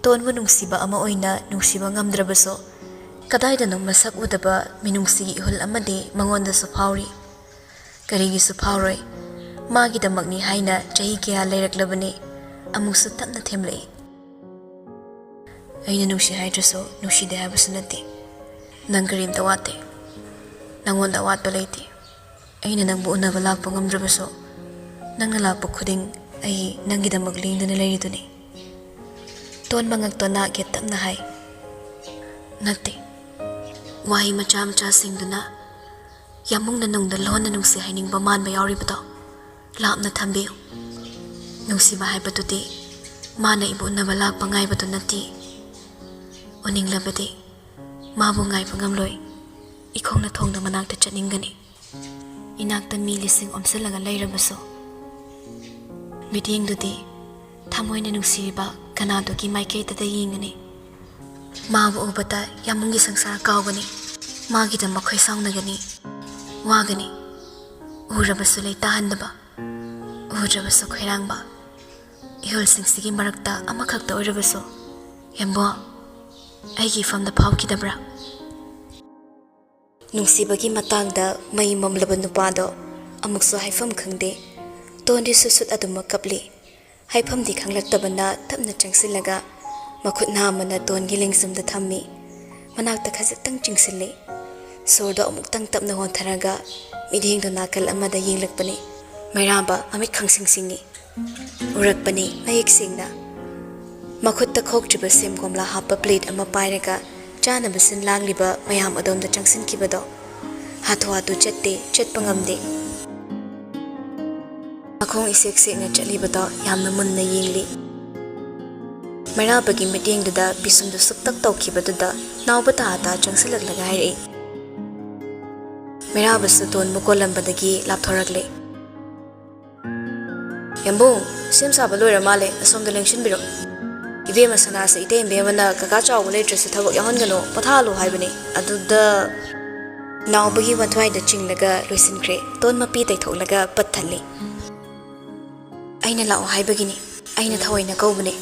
ꯇꯣꯟꯕꯨ ꯅꯨꯡꯁꯤꯕ ꯑꯃ ꯑꯣꯏꯅ ꯅꯨꯡꯁꯤꯕ ꯉꯝꯗ꯭ꯔꯕꯁꯨ, ꯀꯗꯥꯏꯗꯅꯣ ꯃꯁꯛ ꯎꯗꯕ ꯃꯤꯅꯨꯡꯁꯤꯒꯤ ꯏꯍꯨꯜ ꯑꯃꯗꯤ ꯃꯉꯣꯟꯗꯁꯨ ꯐꯥꯎꯔꯤ꯫ ꯀꯔꯤꯒꯤꯁꯨ ꯐꯥꯎꯔꯣꯏ? ꯃꯥꯒꯤꯗꯃꯛꯅꯤ ꯍꯥꯏꯅ ꯆꯍꯤ ꯀꯌꯥ ꯂꯩꯔꯛꯂꯕꯅꯤ꯫ ꯑꯃꯨꯛꯁꯨ ꯇꯞꯅ ꯊꯦꯝꯂꯛꯏ꯫ ꯑꯩꯅ ꯅꯨꯡꯁꯤ ꯍꯥꯏꯗ꯭ꯔꯁꯨ ꯅꯨꯡꯁꯤꯗꯦ ꯍꯥꯏꯕꯁꯨ ꯅꯠꯇꯦ꯫ ꯅꯪ ꯀꯔꯤꯝꯇ ꯋꯥꯠꯇꯦ꯫ ꯅꯪꯉꯣꯟꯗ ꯑꯋꯥꯠꯄ ꯂꯩꯇꯦ꯫ ꯑꯩꯅ ꯅꯪꯕꯨ ꯎꯅꯕ ꯂꯥꯛꯄ ꯉꯝꯗ꯭ꯔꯕꯁꯨ, ꯅꯪꯅ ꯂꯥꯛꯄ ꯈꯨꯗꯤꯡ ꯑꯩ ꯅꯪꯒꯤꯗꯃꯛ ꯂꯦꯡꯗꯅ ꯂꯩꯔꯤꯗꯨꯅꯤ꯫ ꯇꯣꯟꯕ ꯉꯛꯇꯣ ꯅꯥꯛ ꯌꯦꯠ ꯇꯞꯅ ꯍꯥꯏ꯫ ꯅꯠꯇꯦ꯫ ꯋꯥꯍꯩ ꯃꯆꯥ ꯃꯆꯥꯁꯤꯡꯗꯨꯅ ꯌꯥꯝꯕꯨꯡꯅ ꯅꯨꯡꯗ ꯂꯣꯟꯅ ꯅꯨꯡꯁꯤ ꯍꯥꯏꯅꯤꯡꯕ ꯃꯥꯟꯕ ꯌꯥꯎꯔꯤꯕꯗꯣ ꯂꯥꯞꯅ ꯊꯝꯕꯤꯌꯨ꯫ ꯅꯨꯡꯁꯤꯕ ꯍꯥꯏꯕꯗꯨꯗꯤ ꯃꯥꯅ ꯏꯕꯨ ꯎꯅꯕ ꯂꯥꯛꯄ ꯉꯥꯏꯕꯗꯨ ꯅꯠꯇꯦ꯫ ꯎꯅꯤꯡꯂꯕꯗꯤ ꯃꯥꯕꯨ ꯉꯥꯏꯕ ꯉꯝꯂꯣꯏ꯫ ꯏꯈꯣꯡꯅ ꯊꯣꯡꯗ ꯃꯅꯥꯛꯇ ꯆꯠꯅꯤꯡꯒꯅꯤ꯫ ꯏꯅꯥꯛꯇ ꯃꯤ ꯂꯤꯁꯤꯡ ꯑꯣꯝꯁꯤꯜꯂꯒ ꯂꯩꯔꯕꯁꯨ, ꯃꯤꯠꯌꯦꯡꯗꯨꯗꯤ ꯊꯃꯣꯏꯅ ꯅꯨꯡꯁꯤꯔꯤꯕ ꯀꯅꯥꯗꯨꯒꯤ ꯃꯥꯏꯀꯩꯗꯇ ꯌꯦꯡꯒꯅꯤ꯫ ꯃꯥꯕꯨ ꯎꯕꯗ ꯌꯥꯝꯕꯨꯡꯒꯤ ꯁꯪꯁꯥꯔ ꯀꯥꯎꯒꯅꯤ꯫ ꯃꯥꯒꯤꯗꯃꯛ ꯈꯣꯏ ꯁꯥꯎꯅꯒꯅꯤ, ꯋꯥꯒꯅꯤ꯫ ꯎꯔꯕꯁꯨ ꯂꯩꯇꯥꯍꯟꯗꯕ, ꯎꯗ꯭ꯔꯕꯁꯨ ꯈꯣꯏꯔꯥꯡꯕ꯫ ꯏꯍꯨꯜꯁꯤꯡꯁꯤꯒꯤ ꯃꯔꯛꯇ ꯑꯃꯈꯛꯇ ꯑꯣꯏꯔꯕꯁꯨ, ꯌꯥꯝꯕꯣ, ꯑꯩꯒꯤ ꯏꯐꯝꯗ ꯐꯥꯎꯈꯤꯗꯕ꯭ꯔꯥ? ꯅꯨꯡꯁꯤꯕꯒꯤ ꯃꯇꯥꯡꯗ ꯃꯩ ꯃꯝꯂꯕ ꯅꯨꯄꯥꯗꯣ ꯑꯃꯨꯛꯁꯨ ꯍꯥꯏꯐꯝ ꯈꯪꯗꯦ꯫ ꯇꯣꯟꯗꯤ ꯁꯨꯠ ꯁꯨꯠ ꯑꯗꯨꯃꯛ ꯀꯞꯂꯤ꯫ ꯍꯥꯏꯐꯝꯗꯤ ꯈꯪꯂꯛꯇꯕꯅ ꯇꯞꯅ ꯆꯪꯁꯤꯜꯂꯒ ꯃꯈꯨꯠ ꯅꯥꯝꯃꯅ ꯇꯣꯟꯒꯤ ꯂꯦꯡꯖꯨꯝꯗ ꯊꯝꯃꯤ꯫ ꯃꯅꯥꯛꯇ ꯈꯖꯤꯛꯇꯪ ꯆꯤꯡꯁꯤꯜꯂꯤ꯫ ꯁꯣꯔꯗꯣ ꯑꯃꯨꯛꯇꯪ ꯇꯞꯅ ꯍꯣꯟꯊꯔꯒ ꯃꯤꯠꯌꯦꯡꯗꯣ ꯅꯥꯀꯜ ꯑꯃꯗ ꯌꯦꯡꯂꯛꯄꯅꯤ꯫ ꯃꯩꯔꯥꯕ ꯃꯃꯤꯠ ꯈꯪꯁꯤꯡ ꯁꯤꯡꯏ꯫ ꯎꯔꯛꯄꯅꯤ ꯃꯌꯦꯛ ꯁꯦꯡꯅ꯫ ꯃꯈꯨꯠꯇ ꯈꯣꯛꯇ꯭ꯔꯤꯕ ꯁꯦꯝ ꯀꯣꯝꯂꯥ ꯍꯥꯞꯄ ꯄ꯭ꯂꯦꯠ ꯑꯃ ꯄꯥꯏꯔꯒ ꯆꯥꯅꯕ ꯁꯤꯟ ꯂꯥꯡꯂꯤꯕ ꯃꯌꯥꯝ ꯑꯗꯣꯝꯗ ꯆꯪꯁꯤꯟꯈꯤꯕꯗꯣ꯫ ꯍꯥꯊꯨ ꯍꯥꯊꯨ ꯆꯠꯇꯦ, ꯆꯠꯄ ꯉꯝꯗꯦ꯫ ꯃꯈꯣꯡ ꯏꯁꯦꯛ ꯁꯦꯛꯅ ꯆꯠꯂꯤꯕꯗꯣ ꯌꯥꯝꯅ ꯃꯨꯟꯅ ꯌꯦꯡꯂꯤ꯫ ꯃꯩꯔꯥꯕꯒꯤ ꯃꯤꯠꯌꯦꯡꯗꯨꯗ ꯄꯤꯁꯨꯝꯗꯨ ꯁꯨꯛꯇꯛ ꯇꯧꯈꯤꯕꯗꯨꯗ ꯅꯥꯎꯕ ꯇꯥ ꯇꯥ ꯆꯪꯁꯤꯜꯂꯛꯂꯒ ꯍꯥꯏꯔꯛꯏ꯫ ꯃꯩꯔꯥꯕꯁꯨ ꯇꯣꯟꯕꯨ ꯀꯣꯜꯂꯝꯕꯗꯒꯤ ꯂꯥꯞꯊꯣꯔꯛꯂꯦ꯫ "ꯌꯥꯝꯕꯨꯡ, ꯁꯦꯝ ꯁꯥꯕ ꯂꯣꯏꯔ ꯃꯥꯜꯂꯦ, ꯑꯁꯣꯝꯗ ꯂꯦꯡꯁꯤꯟꯕꯤꯔꯣ꯫" ꯏꯕꯦꯝꯃ ꯁꯅꯥꯁꯦ, ꯏꯇꯩ ꯏꯕꯦꯝꯃꯅ ꯀꯀꯥ ꯆꯥꯎꯕ ꯂꯩꯇ꯭ꯔꯁꯨ ꯊꯕꯛ ꯌꯥꯎꯍꯟꯒꯅꯨ, ꯄꯣꯊꯥꯍꯜꯂꯨ ꯍꯥꯏꯕꯅꯤ꯫ ꯑꯗꯨꯗ ꯅꯥꯎꯕꯒꯤ ꯃꯊ꯭ꯋꯥꯏꯗ ꯆꯤꯡꯂꯒ ꯂꯣꯏꯁꯤꯟꯈ꯭ꯔꯦ꯫ ꯇꯣꯟ ꯃꯄꯤ ꯇꯩꯊꯣꯛꯂꯒ ꯄꯠ ꯊꯜꯂꯤ꯫ "ꯑꯩꯅ ꯂꯥꯛꯑꯣ ꯍꯥꯏꯕꯒꯤꯅꯤ, ꯑꯩꯅ ꯊꯑꯣꯏꯅ ꯀꯧꯕꯅꯦ"꯫